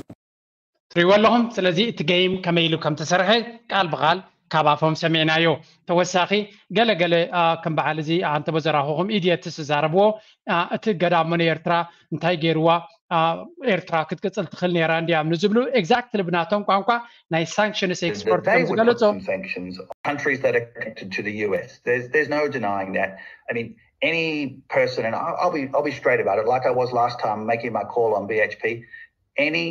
ትሪእዎ ኣለኹም። ስለዚ እቲ ገይም ከመይ ኢሉ ከም ተሰርሐ ቃል ብቃል ካብ ኣፎም ሰሚዕናዮ። ተወሳኺ ገለገለ ከም በዓል እዚ ኣንተ በዘራኹኹም ኢድየትስ ዝዛረብዎ እቲ እገዳ እሞ ንኤርትራ እንታይ ገይርዋ ኤርትራ ክትቅፅል ትኽእል ነይራ እንዲያ ንዝብሉ ኤግዛክትሊ ብናቶም ቋንቋ ናይ ሳንክሽንስ ኤክስፐርት ከም ዝገለጾ countries that are connected to the U S. There's, there's no denying that. I mean, any person, and I'll, I'll, be, I'll be straight about it, like I was last time making my call on B H P, any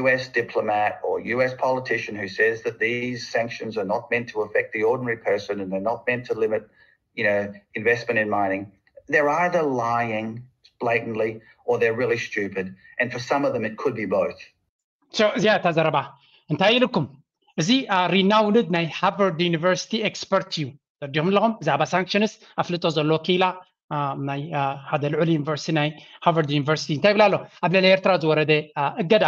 U S diplomat or U S politician who says that these sanctions are not meant to affect the ordinary person and they're not meant to limit, you know, investment in mining, they're either lying blatantly or they're really stupid. And for some of them, it could be both. So, እዚኣ እታ ዘረባ እንታይ ኢልኩም? እዚ ሪናውንድ ናይ ሃርቨርድ ዩኒቨርሲቲ ኤክስፐርት እዩ። ተረዲኹም ኣለኹም? ብዛዕባ ሳንክሽንስ ኣፍልጦ ዘለዎ ክኢላ ናይ ሓደ ልዑል ዩኒቨርሲቲ ናይ ሃርቨርድ ዩኒቨርሲቲ እንታይ ይብል ኣሎ? ኣብ ልዕሊ ኤርትራ ዝወረደ እገዳ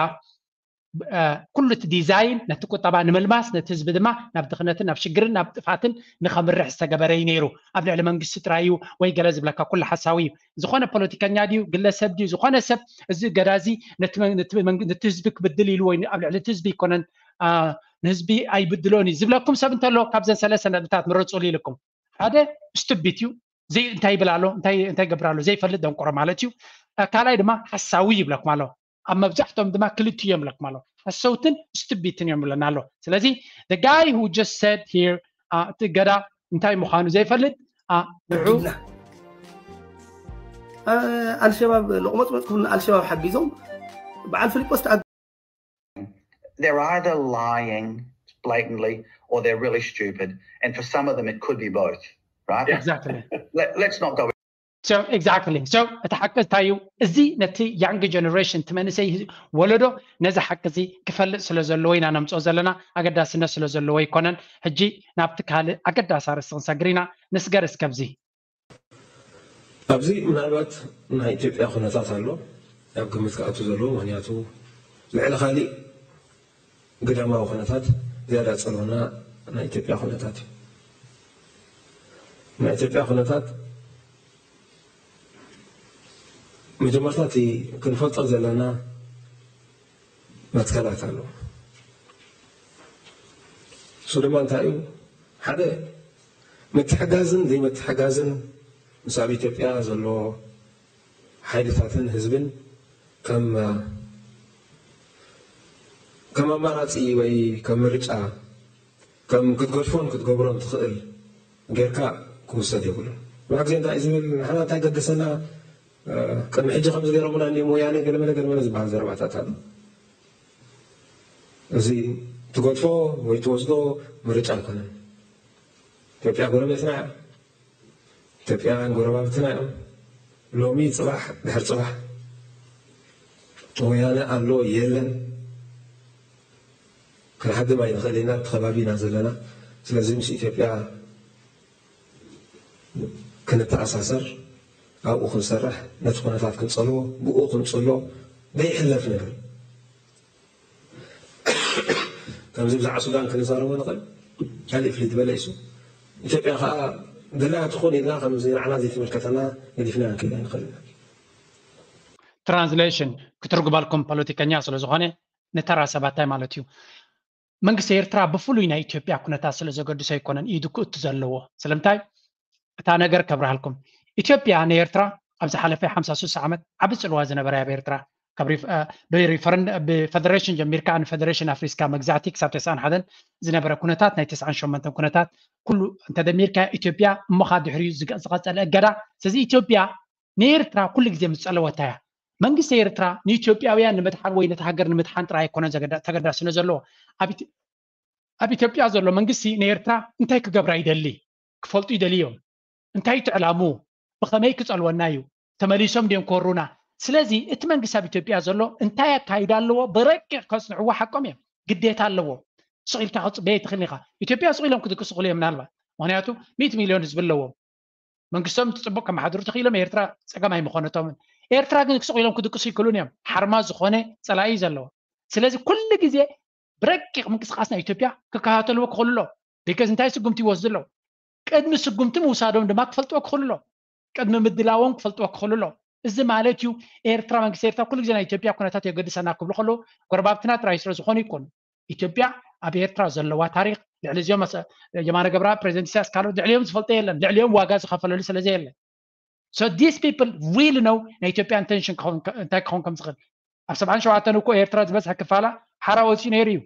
ኩሉ እቲ ዲዛይን ነቲ ቁጠባ ንምልማስ፣ ነቲ ህዝቢ ድማ ናብ ድኽነትን ናብ ሽግርን ናብ ጥፍኣትን ንኸምርሕ ዝተገበረ እዩ ነይሩ። ኣብ ልዕሊ መንግስቲ ጥራይ እዩ ወይ ገለ ዝብለካ ኩሉ ሓሳዊ እዩ። ዝኾነ ፖለቲከኛ ድዩ ግለሰብ ድዩ ዝኾነ ሰብ እዚ ገዳ እዚ ነቲ ህዝቢ ክብድል ኢሉ ወይ ኣብ ልዕሊ እቲ ህዝቢ ይኮነን ንህዝቢ ኣይብድሎን እዩ ዝብለኩም ሰብ እንተሎ ካብዘን ሰለስተ ነጥብታት ምረፁሉ ኢልኩም ሓደ ስቱቢት እዩ። ዘይ እንታይ ይብል ኣሎ እንታይ እንታይ ይገብር ኣሎ ዘይፈልጥ ደንቆሮ ማለት እዩ። ካልኣይ ድማ ሓሳዊ ይብለኩም ኣሎ። ኣብ መብዛሕቶም ድማ ክልቲኡ እዮም ይብለኩም ኣሎ። ሓሰውትን ስቱቢትን እዮም ይብለና ኣሎ። ስለዚ the guy who just said here እቲ ገዳ እንታይ ምዃኑ ዘይፈልጥ ንዑ ኣልሸባብ ለቁመፅመፅ ክብሉ ኣልሸባብ ሓጊዞም በዓል ፊሊጶስ they're either lying blatantly or they're really stupid. And for some of them, it could be both, right? Exactly. Let, let's not go. So exactly. So እቲ ሓቂ እንታይ እዩ? እዚ ነቲ young generation እቲ መንእሰይ ወለዶ ነዚ ሓቂ እዚ ክፈልጥ ስለ ዘለዎ ኢና ነምፅኦ ዘለና። ኣገዳስነት ስለ ዘለዎ ኣይኮነን። ሕጂ ናብቲ ካልእ ኣገዳሲ ኣርእስቲ ክንሰግር ኢና። ንስገር እስከ ኣብዚ ኣብዚ ምናልባት ናይ ኢትዮጵያ ኩነታት ኣሎ ኣብ ግምት ክኣቱ ዘለዎ ምክንያቱ ልዕሊ ካሊእ ግዳማዊ ኩነታት ዝያዳ ዝፀልወና ናይ ኢትዮጵያ ኩነታት እዩ። ናይ ኢትዮጵያ ኩነታት መጀመርታ እቲ ክንፈልጦ ዘለና መትከላት ኣሎ። እሱ ድማ እንታይ እዩ? ሓደ ምትሕጋዝን ዘይምትሕጋዝን ምስ ኣብ ኢትዮጵያ ዘሎ ሓይልታትን ህዝብን ከም ከም ኣማራፂ ወይ ከም ምርጫ ከም ክትገድፎን ክትገብሮን ትኽእል ጌርካ ክውሰድ የብሉን። ብዙሕ ግዜ እንታይ እዩ ዝብል ንሕና እንታይ ገደሰና ቅድሚ ሕጂ ከምዚ ገይሮምና እኒኦም ወያነ ገለመለ ገለመለ ዝበሃል ዘረባታት ኣሎ። እዚ ትገድፎ ወይ ትወስዶ ምርጫ ኣይኮነን። ኢትዮጵያ ጎረቤትና እያ። ኢትዮጵያውያን ጎረባብትና እዮም። ሎሚ ፅባሕ ድሕር ፅባሕ ወያነ ኣሎ የለን ክንሓድም ኣይንኽእል ኢና። እቲ ከባቢ ኢና ዘለና። ስለዚ ምስ ኢትዮጵያ ክንተኣሳሰር ኣብኡ ክንሰርሕ ነቲ ኩነታት ክንፀልዎ ብኡ ክንፅሎ ዘይሕለፍ ነገር ከምዚ ብዛዕባ ሱዳን ክንዛረቦ ንኽእል ካልእ ፍልይ ዝበለ እዩ። ኢትዮጵያ ከዓ ድላያ ትኾን ኢልና ከምዚ ንዓና ዘይትምልከተና ገዲፍና ክንከይድ ኣይንኽእል ኢና። ትራንስሌሽን ክትርጉመልኩም ፖለቲከኛ ስለ ዝኾነ ንተራ ሰባት እንታይ ማለት እዩ? መንግስቲ ኤርትራ ብፍሉይ ናይ ኢትዮጵያ ኩነታት ስለ ዘገድሶ ኣይኮነን ኢዱ ክእቱ ዘለዎ። ስለምንታይ? እታ ነገር ከብርሃልኩም። ኢትዮጵያ ንኤርትራ ኣብ ዝሓለፈ ሓምሳ ስሳ ዓመት ዓቢ ጽልዋ ዝነበረ ኣብ ኤርትራ ካብ ብፈደሬሽን ጀሚርካ ንፈደሬሽን ኣፍሪስካ መግዛእቲ ክሳብ ተስዓን ሓደን ዝነበረ ኩነታት ናይ ተስዓን ሸሞንተን ኩነታት ኩሉ እንተደሚርካ ኢትዮጵያ እሞኻ ድሕሪኡ ዝቀጸለ እገዳ ስለዚ ኢትዮጵያ ንኤርትራ ኩሉ ግዜ ምስ ጸለወታ እያ። መንግስቲ ኤርትራ ንኢትዮጵያውያን ንምድሓን ወይ ነቲ ሃገር ንምድሓን ጥራይ ኣይኮነን ተገዳስነት ዘለዎ። ኣብ ኢትዮጵያ ዘሎ መንግስቲ ንኤርትራ እንታይ ክገብራ ይደሊ ክፈልጡ ይደልዩ እዮም። እንታይ እቲ ዕላምኡ? ብኸመይ ክጸልወና እዩ? ተመሊሶም ድዮም ክወሩና? ስለዚ እቲ መንግስቲ ኣብ ኢትዮጵያ ዘሎ እንታይ ኣካይዳ ኣለዎ ብረቂቕ ከጽንዕዎ ሓቆም እዮም። ግዴታ ኣለዎ። ስቕ ኢልካ ክጽበየ ትኽእል ኢኻ። ኢትዮጵያ ስቕ ኢሎም ክድቅሱ ይኽእሉ እዮም ምናልባት። ምኽንያቱ ሚእቲ ሚልዮን ህዝቢ ኣለዎም። መንግስቶም ጽቡቕ ከመሓድሩ ተኽኢሎም ኤርትራ ጸገም ኣይምኾነቶምን። ኤርትራ ግን ስቕ ኢሎም ክድቅሱ ይክእሉን እዮም። ሓርማዝ ዝኾነ ጸላኢ እዩ ዘለዎ። ስለዚ ኩሉ ግዜ ብረቂቕ ምንቅስቃስ ናይ ኢትዮጵያ ክከታተልዎ ክኽእሉ ኣለዎም። ቢካዝ እንታይ ስጉምቲ ይወስዱ ኣለዉ? ቅድሚ ስጉምቲ ምውሳዶም ድማ ክፈልጥዎ ክኽእሉ ኣለዎም። ቅድሚ ምድላዎም ክፈልጥዎ ክኽእሉ ኣለዎም። እዚ ማለት እዩ ኤርትራ መንግስቲ ኤርትራ ኩሉ ግዜ ናይ ኢትዮጵያ ኩነታት የገድሰና ክብሉ ከለዉ ጎረባብትና ጥራይ ስለ ዝኾኑ ይኮኑ። ኢትዮጵያ ኣብ ኤርትራ ዘለዋ ታሪክ ልዕሊ እዚኦም የማነ ገብረኣብ ፕሬዚደንት ኢሳያስ ካልኦት ልዕሊኦም ዝፈልጦ የለን። ልዕሊኦም ዋጋ ዝኸፈለሉ ስለ ዘየለ so these people really know ናይ ኢትዮጵያ intention እንታይ ክኸውን ከም ዝኽእል ኣብ ሰብዓን ሸውዓተን እኮ ኤርትራ ዝበዝሐ ክፋላ ሓራ ወፂኡ ነይሩ እዩ።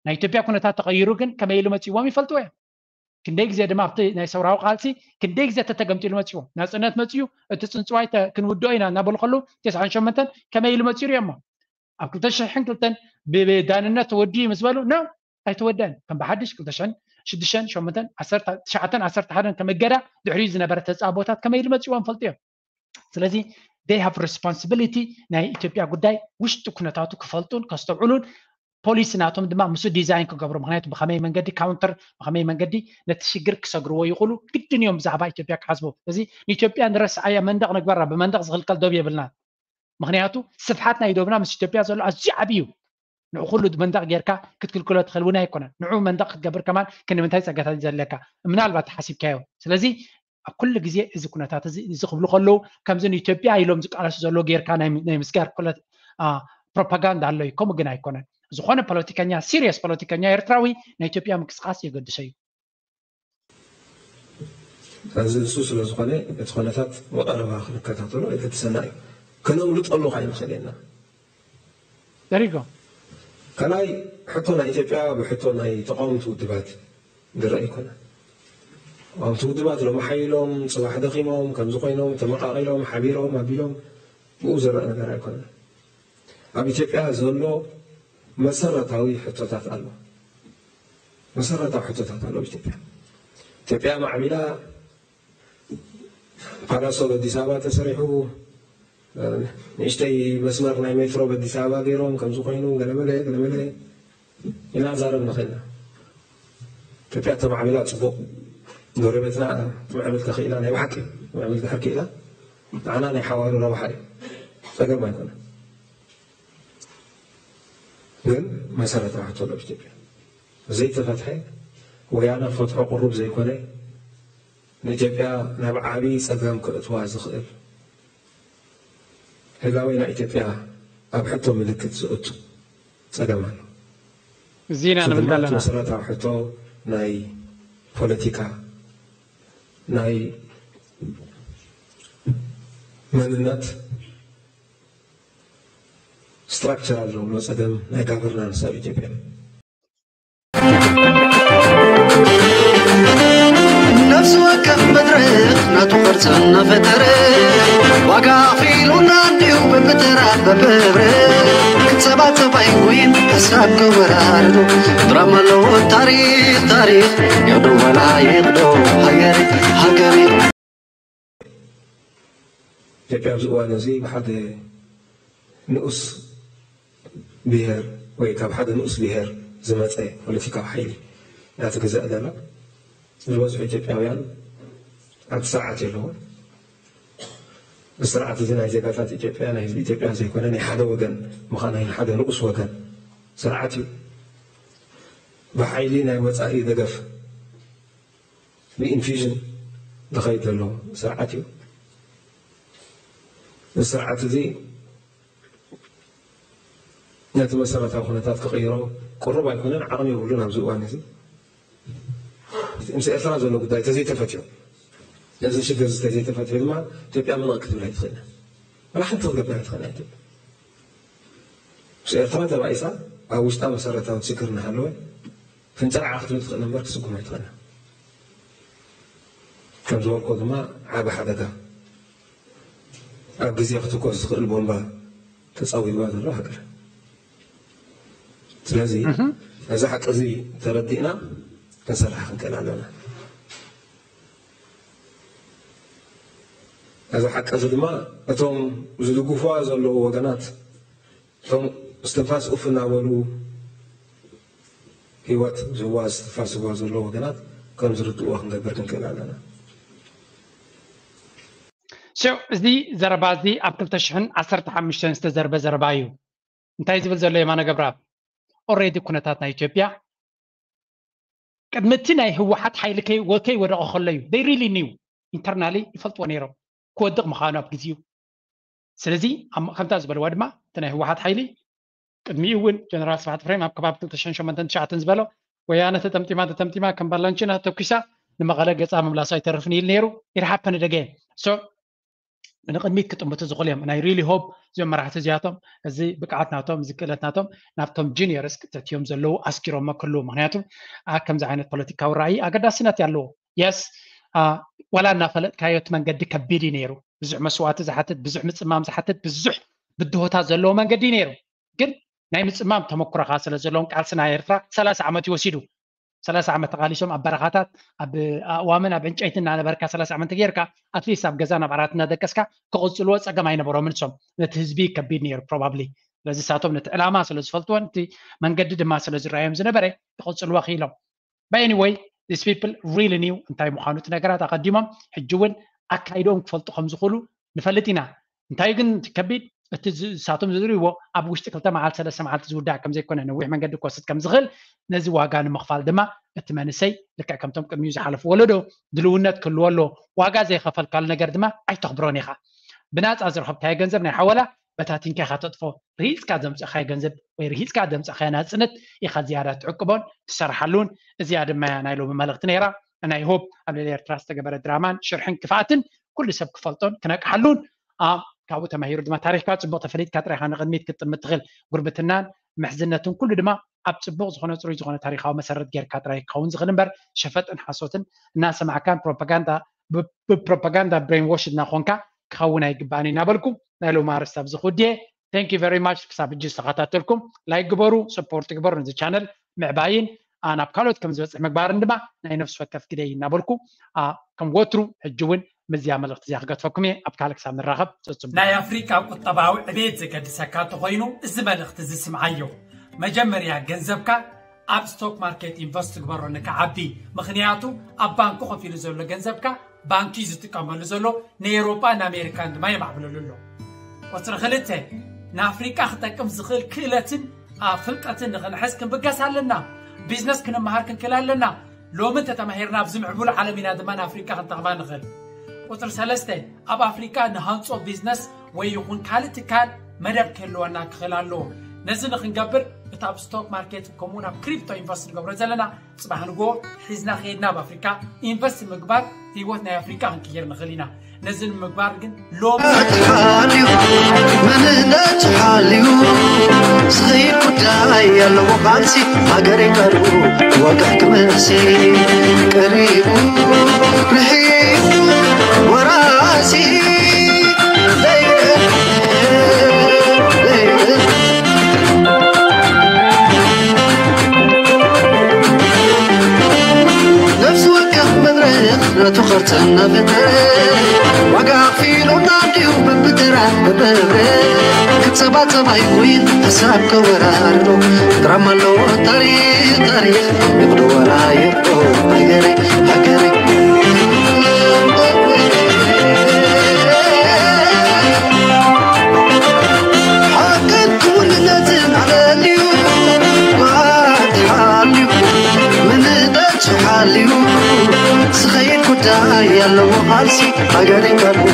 ናይ ኢትዮጵያ ኩነታት ተቐይሩ ግን ከመይ ኢሉ መፂዎም ይፈልጥዎ እዮም። ክንደይ ግዜ ድማ ኣብቲ ናይ ሰውራዊ ቃልሲ ክንደይ ግዜ ተተገምጢሉ መፂዎም ናፅነት መፅኡ እቲ ፅንፅዋይ ክንውድኦ ኢና እናበሉ ከለዉ ተስዓን ሸሞንተን ከመይ ኢሉ መፂኡ ሪኦሞ ኣብ ክልተ ሽሕን ክልተን ብዳንነት ተወዲኡ ምስ በሉ ኖ ኣይተወደአን ከም ብሓድሽ ክልተ ሽሕን ሽዱሽተን ሸሞንተን ዓሰርተ ትሽዓተን ዓሰርተ ሓደን ከም እገዳ ድሕሪኡ ዝነበረ ተፃቦታት ከመይ ኢሉ መፂዎም ፈልጡ እዮም። ስለዚ they have responsibility ናይ ኢትዮጵያ ጉዳይ ውሽጢ ኩነታቱ ክፈልጡን ከስተውዕሉን ፖሊሲ ናቶም ድማ ምስ ዲዛይን ክገብሩ ምክንያቱ ብከመይ መንገዲ counter ብከመይ መንገዲ ነቲ ሽግር ክሰግርዎ ይኽእሉ ግድን እዮም ብዛዕባ ኢትዮጵያ ክሓስቡ። ስለዚ ንኢትዮጵያ ንረስዓያ መንደቕ ንግበራ ብመንደቕ ዝኽልከል ዶብ የብልናን። ምክንያቱ ስፍሓት ናይ ዶብና ምስ ኢትዮጵያ ዘሎ ኣዝዩ ዓብዪ እዩ። ንዑ ኩሉ መንደቕ ጌርካ ክትክልክሎ ትኽእል እውን ኣይኮነን። ንዑ መንደቕ ክትገብር ከማን ክንምንታይ ጸጋታት እዩ ዘለካ? ምናልባት ተሓሲብካዮ። ስለዚ ኣብ ኩሉ ግዜ እዚ ኩነታት እዚ፣ እዚ ክብሉ ከለዉ፣ ከምዚ ንኢትዮጵያ ኢሎም ዝቃለሱ ዘለዉ ጌርካ ናይ፣ ናይ ምስጋር ኩለት፣ አ፣ ፕሮፓጋንዳ ኣሎ እዩ። ከምኡ ግን ኣይኮነን። ዝኾነ ፖለቲከኛ፣ ሲሪየስ ፖለቲከኛ ኤርትራዊ ናይ ኢትዮጵያ ምንቅስቃስ የገድሶ እዩ። እዚ እሱ ስለ ዝኾነ፣ እቲ ኩነታት ብቐረባ ክንከታተሎ የገድሰና እዩ። ከነምልጠሉ ከኣ ኣይንኽእል ኢና። There you go። ካልኣይ፣ ሕቶ ናይ ኢትዮጵያ ብሕቶ ናይ ተቃወምቲ ውድባት ዝረአ ኣይኮነን። ተቃወምቲ ውድባት ሎሚ ሓይሎም፣ ጽባሕ ደኺሞም፣ ከምዚ ኮይኖም፣ ተመቃቂሎም፣ ሓቢሮም፣ ኣቢሎም፣ ብኡ ዝረአ ነገር ኣይኮነን። ኣብ ኢትዮጵያ ዘሎ መሰረታዊ ሕቶታት ኣሎ። መሰረታዊ ሕቶታት ኣሎ ኣብ ኢትዮጵያ። ኢትዮጵያ ማዕቢላ፣ ፓላሶ ኣብ ኣዲስ ኣበባ ተሰሪሑ፣ ንእሽተይ መስመር ናይ ሜትሮ ኣብ ኣዲስ ኣበባ ገይሮም፣ ከምዚ ኮይኑ፣ ገለመለ፣ ገለመለ ኢልና ንዛረብ ንኽእል ኢና። ኢትዮጵያ ተማዕቢላ ጽቡቕ፣ ጎረቤትና ትምዕብል ተኽኢላ፣ ናይ ብሓቂ ትምዕብል ድሕር ክኢላ፣ ንዓና ናይ ሓዋሩ ረብሓ እዩ፣ ጸገም ኣይኮነን። ግን መሰረታዊ ሕቶ ኣሎ ኣብ ኢትዮጵያ ዘይተፈትሐ፣ ወያነ ክፈትሖ ቅሩብ ዘይኮነ፣ ንኢትዮጵያ ናብ ዓቢ ጸገም ከእትዋ ዝኽእል፣ ህላዌ ናይ ኢትዮጵያ ኣብ ሕቶ ምልክት ዘእቱ ጸገም ኣሎ። እዚ ኢና እዚ ንብል ድማ ዘለና። መሰረታዊ ሕቶ ናይ ፖለቲካ፣ ናይ መንነት፣ ስትራክቸራል ዝብሎ ጸገም ናይ ጋቨርናንስ ኣብ ኢትዮጵያ። ነፍሲ ወከፍ መድረኽ ናቱ ቅርጺ እናፈጠረ፣ ዋጋ ኣኽፊሉና እንዲሁ በብተራ በብህብረ፣ ክጸባጸብ ኣይንጎይን ሓሳብ ክወራረዱ። ድራማ ኣለዎ ታሪኽ፣ ታሪኽ ይቕዶ ዋላ ይቕዶ ሃገር፣ ሃገር። ኢትዮጵያ ኣብዚ እዋን እዚ ብሓደ ንኡስ ብሄር ወይ ካብ ሓደ ንኡስ ብሄር ዝመጸ ፖለቲካዊ ሓይሊ እያ ትግዛእ ዘላ። ዝበዝሑ ኢትዮጵያውያን ኣብቲ ስርዓት የለውን። እዚ ስርዓት እዚ ናይ ዜጋታት ኢትዮጵያ፣ ናይ ህዝቢ ኢትዮጵያ ዘይኮነ፣ ናይ ሓደ ወገን ምዃን፣ ናይ ሓደ ንኡስ ወገን ስርዓት እዩ። ብሓይሊ ናይ ወጻኢ ደገፍ፣ ብኢንፊውዥን ዝኸይድ ዘሎ ስርዓት እዩ። እዚ ስርዓት እዚ ነቲ መሰረታዊ ኩነታት ክቕይሮ ቅሩብ ኣይኮነን፣ ዓቕሚ የብሉን ኣብዚ እዋን እዚ። ምስ ኤርትራ ዘሎ ጉዳይ ተዘይተፈትዮ፣ እዚ ሽግር እዚ ተዘይተፈትዮ ድማ ኢትዮጵያ ምንቕ ክትብል ኣይትኽእልን። ዋላ ሓንቲ ክትገብር ኣይትኽእልን ኢትዮጵያ። ምስ ኤርትራ ተባኢሳ ኣብ ውሽጣ መሰረታዊ ሽግር እናሃለወ ፍንጭርዓ ክትብል ትኽእል እምበር ክትስጉም ኣይትኽእልን። ከም ዝበልኮ ድማ ዓቢ ሓደጋ፣ ኣብ ግዜ ክትኮስ ዝኽእል ቦምባ ተጻዊርዋ ዘሎ ሃገር። ስለዚ እህ። ነዚ ሓቂ እዚ ተረዲእና ክንሰርሕ ክንክእል ኣለና። ነዚ ሓቂ እዚ ድማ እቶም ዝድግፉዋ ዘለዉ ወገናት፣ እቶም እስትንፋስ ኡፍ እናበሉ ህይወት ዝህዋ፣ እስትንፋስ ዝህዋ ዘለዉ ወገናት ከም ዝርድእዎ ክንገብር ክንክእል ኣለና። So፣ እዚ ዘረባ እዚ ኣብ ክልተ ሽሕን ዓሰርተ ሓሙሽተን ዝተዘርበ ዘረባ እዩ። እንታይ ዝብል ዘሎ የማነ ገብረኣብ? ኦልሬዲ ኩነታት ናይ ኢትዮጵያ ቅድሚ እቲ ናይ ህወሓት ሓይሊ ከይ-፣ ከይወደቐ ከሎ እዩ። They really knew። ኢንተርናሊ ይፈልጥዎ ነይሮም ክወድቕ ምዃኑ ኣብ ግዜኡ። ስለዚ ኣብ፣ ከምታ ዝበልዋ ድማ እቲ ናይ ህወሓት ሓይሊ ቅድሚኡ እውን ጀነራል ስብሓት ኤፍሬም ኣብ ከባቢ ክልተ ሽሕን ሸሞንተን ትሽዓተን ዝበሎ፣ ወያነ ተጠምጢማ ተጠምጢማ ከም ባላንቺና ተኩሳ ንመቐለ ገጻ ምምላሳ ኣይተርፍን ኢሉ ነይሩ። It happened again። So፣ ንቕድሚት ክጥምቱ ዝኽእሉ እዮም። ናይ ሪሊ ሆፕ እዚኦም መራሕቲ እዚኣቶም፣ እዚ ብቅዓት ናቶም፣ እዚ ክእለት ናቶም ናብቶም ጁኒየርስ ክተትዮም ዘለዉ ኣስኪሮሞ ክህልዉ። ምኽንያቱ፣ ኣ-፣ ከምዚ ዓይነት ፖለቲካዊ ራእይ ኣገዳስነት ኣለዎ። የስ፣ ኣ፣ ዋላ እናፈለጥካዮ እቲ መንገዲ ከቢድ እዩ ነይሩ። ብዙሕ መስዋእቲ ዝሓትት፣ ብዙሕ ምጽማም ዝሓትት፣ ብዙሕ ብድሆታት ዘለዎ መንገዲ እዩ ነይሩ። ግን ናይ ምጽማም ተመኩሮኻ ስለ ዘለዎም፣ ቃልሲ ናይ ኤርትራ ሰላሳ ዓመት እዩ ወሲዱ። ሰላሳ ዓመት ተቓሊሶም ኣብ በረኻታት፣ ኣብ ኣእዋምን ኣብ ዕንጨይቲ እናነበርካ ሰላሳ ዓመት ጌርካ፣ ኣትሊስት ኣብ ገዛን ኣብ ዓራት እናደቀስካ ክቕጽልዎ ጸገም ኣይነበሮምን። ንሶም ነቲ ህዝቢ ከቢድ ነይሩ ፕሮባብሊ። ስለዚ ንሳቶም ነቲ ዕላማ ስለ ዝፈልጥዎን እቲ መንገዲ ድማ ስለ ዝረኣዮም ዝነበረ ክቕጽልዎ ክኢሎም። But anyway, these people really knew እንታይ ምዃኑ እቲ ነገራት ኣቐዲሞም። ሕጂ እውን ኣካይድኦም ክፈልጡ ከም ዝኽእሉ ንፈልጥ ኢና። እንታይ ግን እቲ ከቢድ፣ እቲ ንሳቶም ዝድርይዎ ኣብ ውሽጢ ክልተ መዓልቲ ሰለስተ መዓልቲ ዝውዳእ ከም ዘይኮነ፣ ነዊሕ መንገዲ ክወስድ ከም ዝኽእል፣ ነዚ ዋጋ ንምኽፋል ድማ እቲ መንእሰይ ልክዕ ከምቶም ቅድሚኡ ዝሓለፉ ወለዶ ድልውነት ክህልዎ ኣለዎ። ዋጋ ዘይኸፈልካሉ ነገር ድማ ኣይተኽብሮን ኢኻ። ብናፃ ዝረኸብካዮ ገንዘብ ናይ ሓወላ በታቲንካ ኢኻ ተጥፎ። ርሂፅካ ዘምፀእካዮ ገንዘብ ወይ ርሂፅካ ዘምፀእካዮ ናፅነት ኢኻ ዝያዳ ትዕቅቦን ትሰርሓሉን። እዚኣ ድማ እያ ናይ ሎሚ መልእኽቲ ነይራ። ናይ ሆፕ ኣብ ልዕሊ ኤርትራ ዝተገበረ ድራማን ሽርሕን ክፍኣትን ኩሉ ሰብ ክፈልጦን ክነቅሓሉን፣ ካብኡ ተማሂሩ ድማ ታሪኽካ ጽቡቕ ተፈሊጥካ ጥራይኻ ንቕድሚት ክትጥምት ትኽእል። ጉርብትናን ምሕዝነትን ኩሉ ድማ ኣብ ጽቡቕ ዝኾነ ጽሩይ ዝኾነ ታሪኻዊ መሰረት ጌርካ ጥራይ ክኸውን ዝኽእል እምበር፣ ሸፈጥን ሓሶትን እናሰማዕካን ፕሮፓጋንዳ ብፕሮፓጋንዳ ብሬን ዎሽ እናኾንካ ክኸውን ኣይግባእን እናበልኩ ናይ ሎሚ ኣርእስቲ ኣብዚ ክውድየ። Thank you very much ክሳብ ሕጂ ዝተኸታተልኩም። ላይክ ግበሩ፣ ሰፖርት ግበሩ ነዚ ቻነል ምዕባይን ናብ ካልኦት ከም ዝበፅሕ ምግባርን ድማ ናይ ነፍሲ ወከፍ ግደይ እናበልኩ፣ ከም ወትሩ ሕጂ እውን ምስዚኣ መልእኽቲ እዚኣ ክገድፈኩም እየ። ኣብ ካልእ ክሳብ ንራኸብ፣ ጽጹም። ናይ ኣፍሪቃ ቁጠባዊ ዕቤት ዘገድሰካ እንተኾይኑ፣ እዚ መልእኽቲ እዚ ስምዓዮ። መጀመርያ ገንዘብካ ኣብ ስቶክ ማርኬት ኢንቨስት ትግበሮ ንክዓቢ። ምኽንያቱ ኣብ ባንክ ኮፍ ኢሉ ዘሎ ገንዘብካ ባንኪ ዝጥቀመሉ ዘሎ ንኤውሮጳ ንኣሜሪካን ድማ የማዕብለሉ ኣሎ። ቁፅሪ ክልተ፣ ንኣፍሪቃ ክጠቅም ዝኽእል ክእለትን ፍልጠትን ንኽንሕዝ ክንብገስ ኣለና። ቢዝነስ ክንመሃር ክንክእል ኣለና። ሎሚ እንተተማሂርና ኣብዚ ምዕቡል ዓለም ኢና ድማ ንኣፍሪቃ ክንጠቕማ ንኽእል። ቁፅሪ ሰለስተ፣ ኣብ ኣፍሪቃ ንሃንፆ ቢዝነስ ወይ ይኹን ካልእ ትካል መደብ ክህልወና ክኽእል ኣለዎ። ነዚ ንክንገብር እቲ ኣብ ስቶክ ማርኬት ከምኡውን ኣብ ክሪፕቶ ኢንቨስት ንገብሮ ዘለና ጽባሕ ንግሆ ሒዝና ከይድና ኣብ ኣፍሪካ ኢንቨስት ምግባር ህይወት ናይ ኣፍሪካ ክንቅይር ንኽእል ኢና። ነዚ ንምግባር ግን ሎሚ ሓልዩ መንነቱ ሓልዩ ዝኸይድ ጉዳይ ኣለዎ ቃልሲ ሃገር ይቀርቡ ወግሕ ክመሲ ቀሪቡ ርሒቡ ወራሲ ነፍሲ ወከፍ መድረኽ ነቱ ኸርጽና ፍጥረት ዋጋ ኣኽፊሉና ድዩ በብተራ በብህብረት ክጸባጸብ ኣይኮይን ሓሳብ ከወራርዶ ድራማ ኣለዎ ታሪኽ ታሪኽ ይቕዶ ዋላ ይቕዶ ሃገረይ ሃገረይ ሓቅን ክውንነትን ኣደልዩ ባሕቲ ሓልዩ መንነቱ ሓልዩ ዝኸይድ ጉዳይ ኣለዎ ቃልሲ ሃገር ይቀርቡ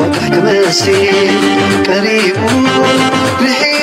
ወግሕ ክመሲ ቀሪቡ ርሒ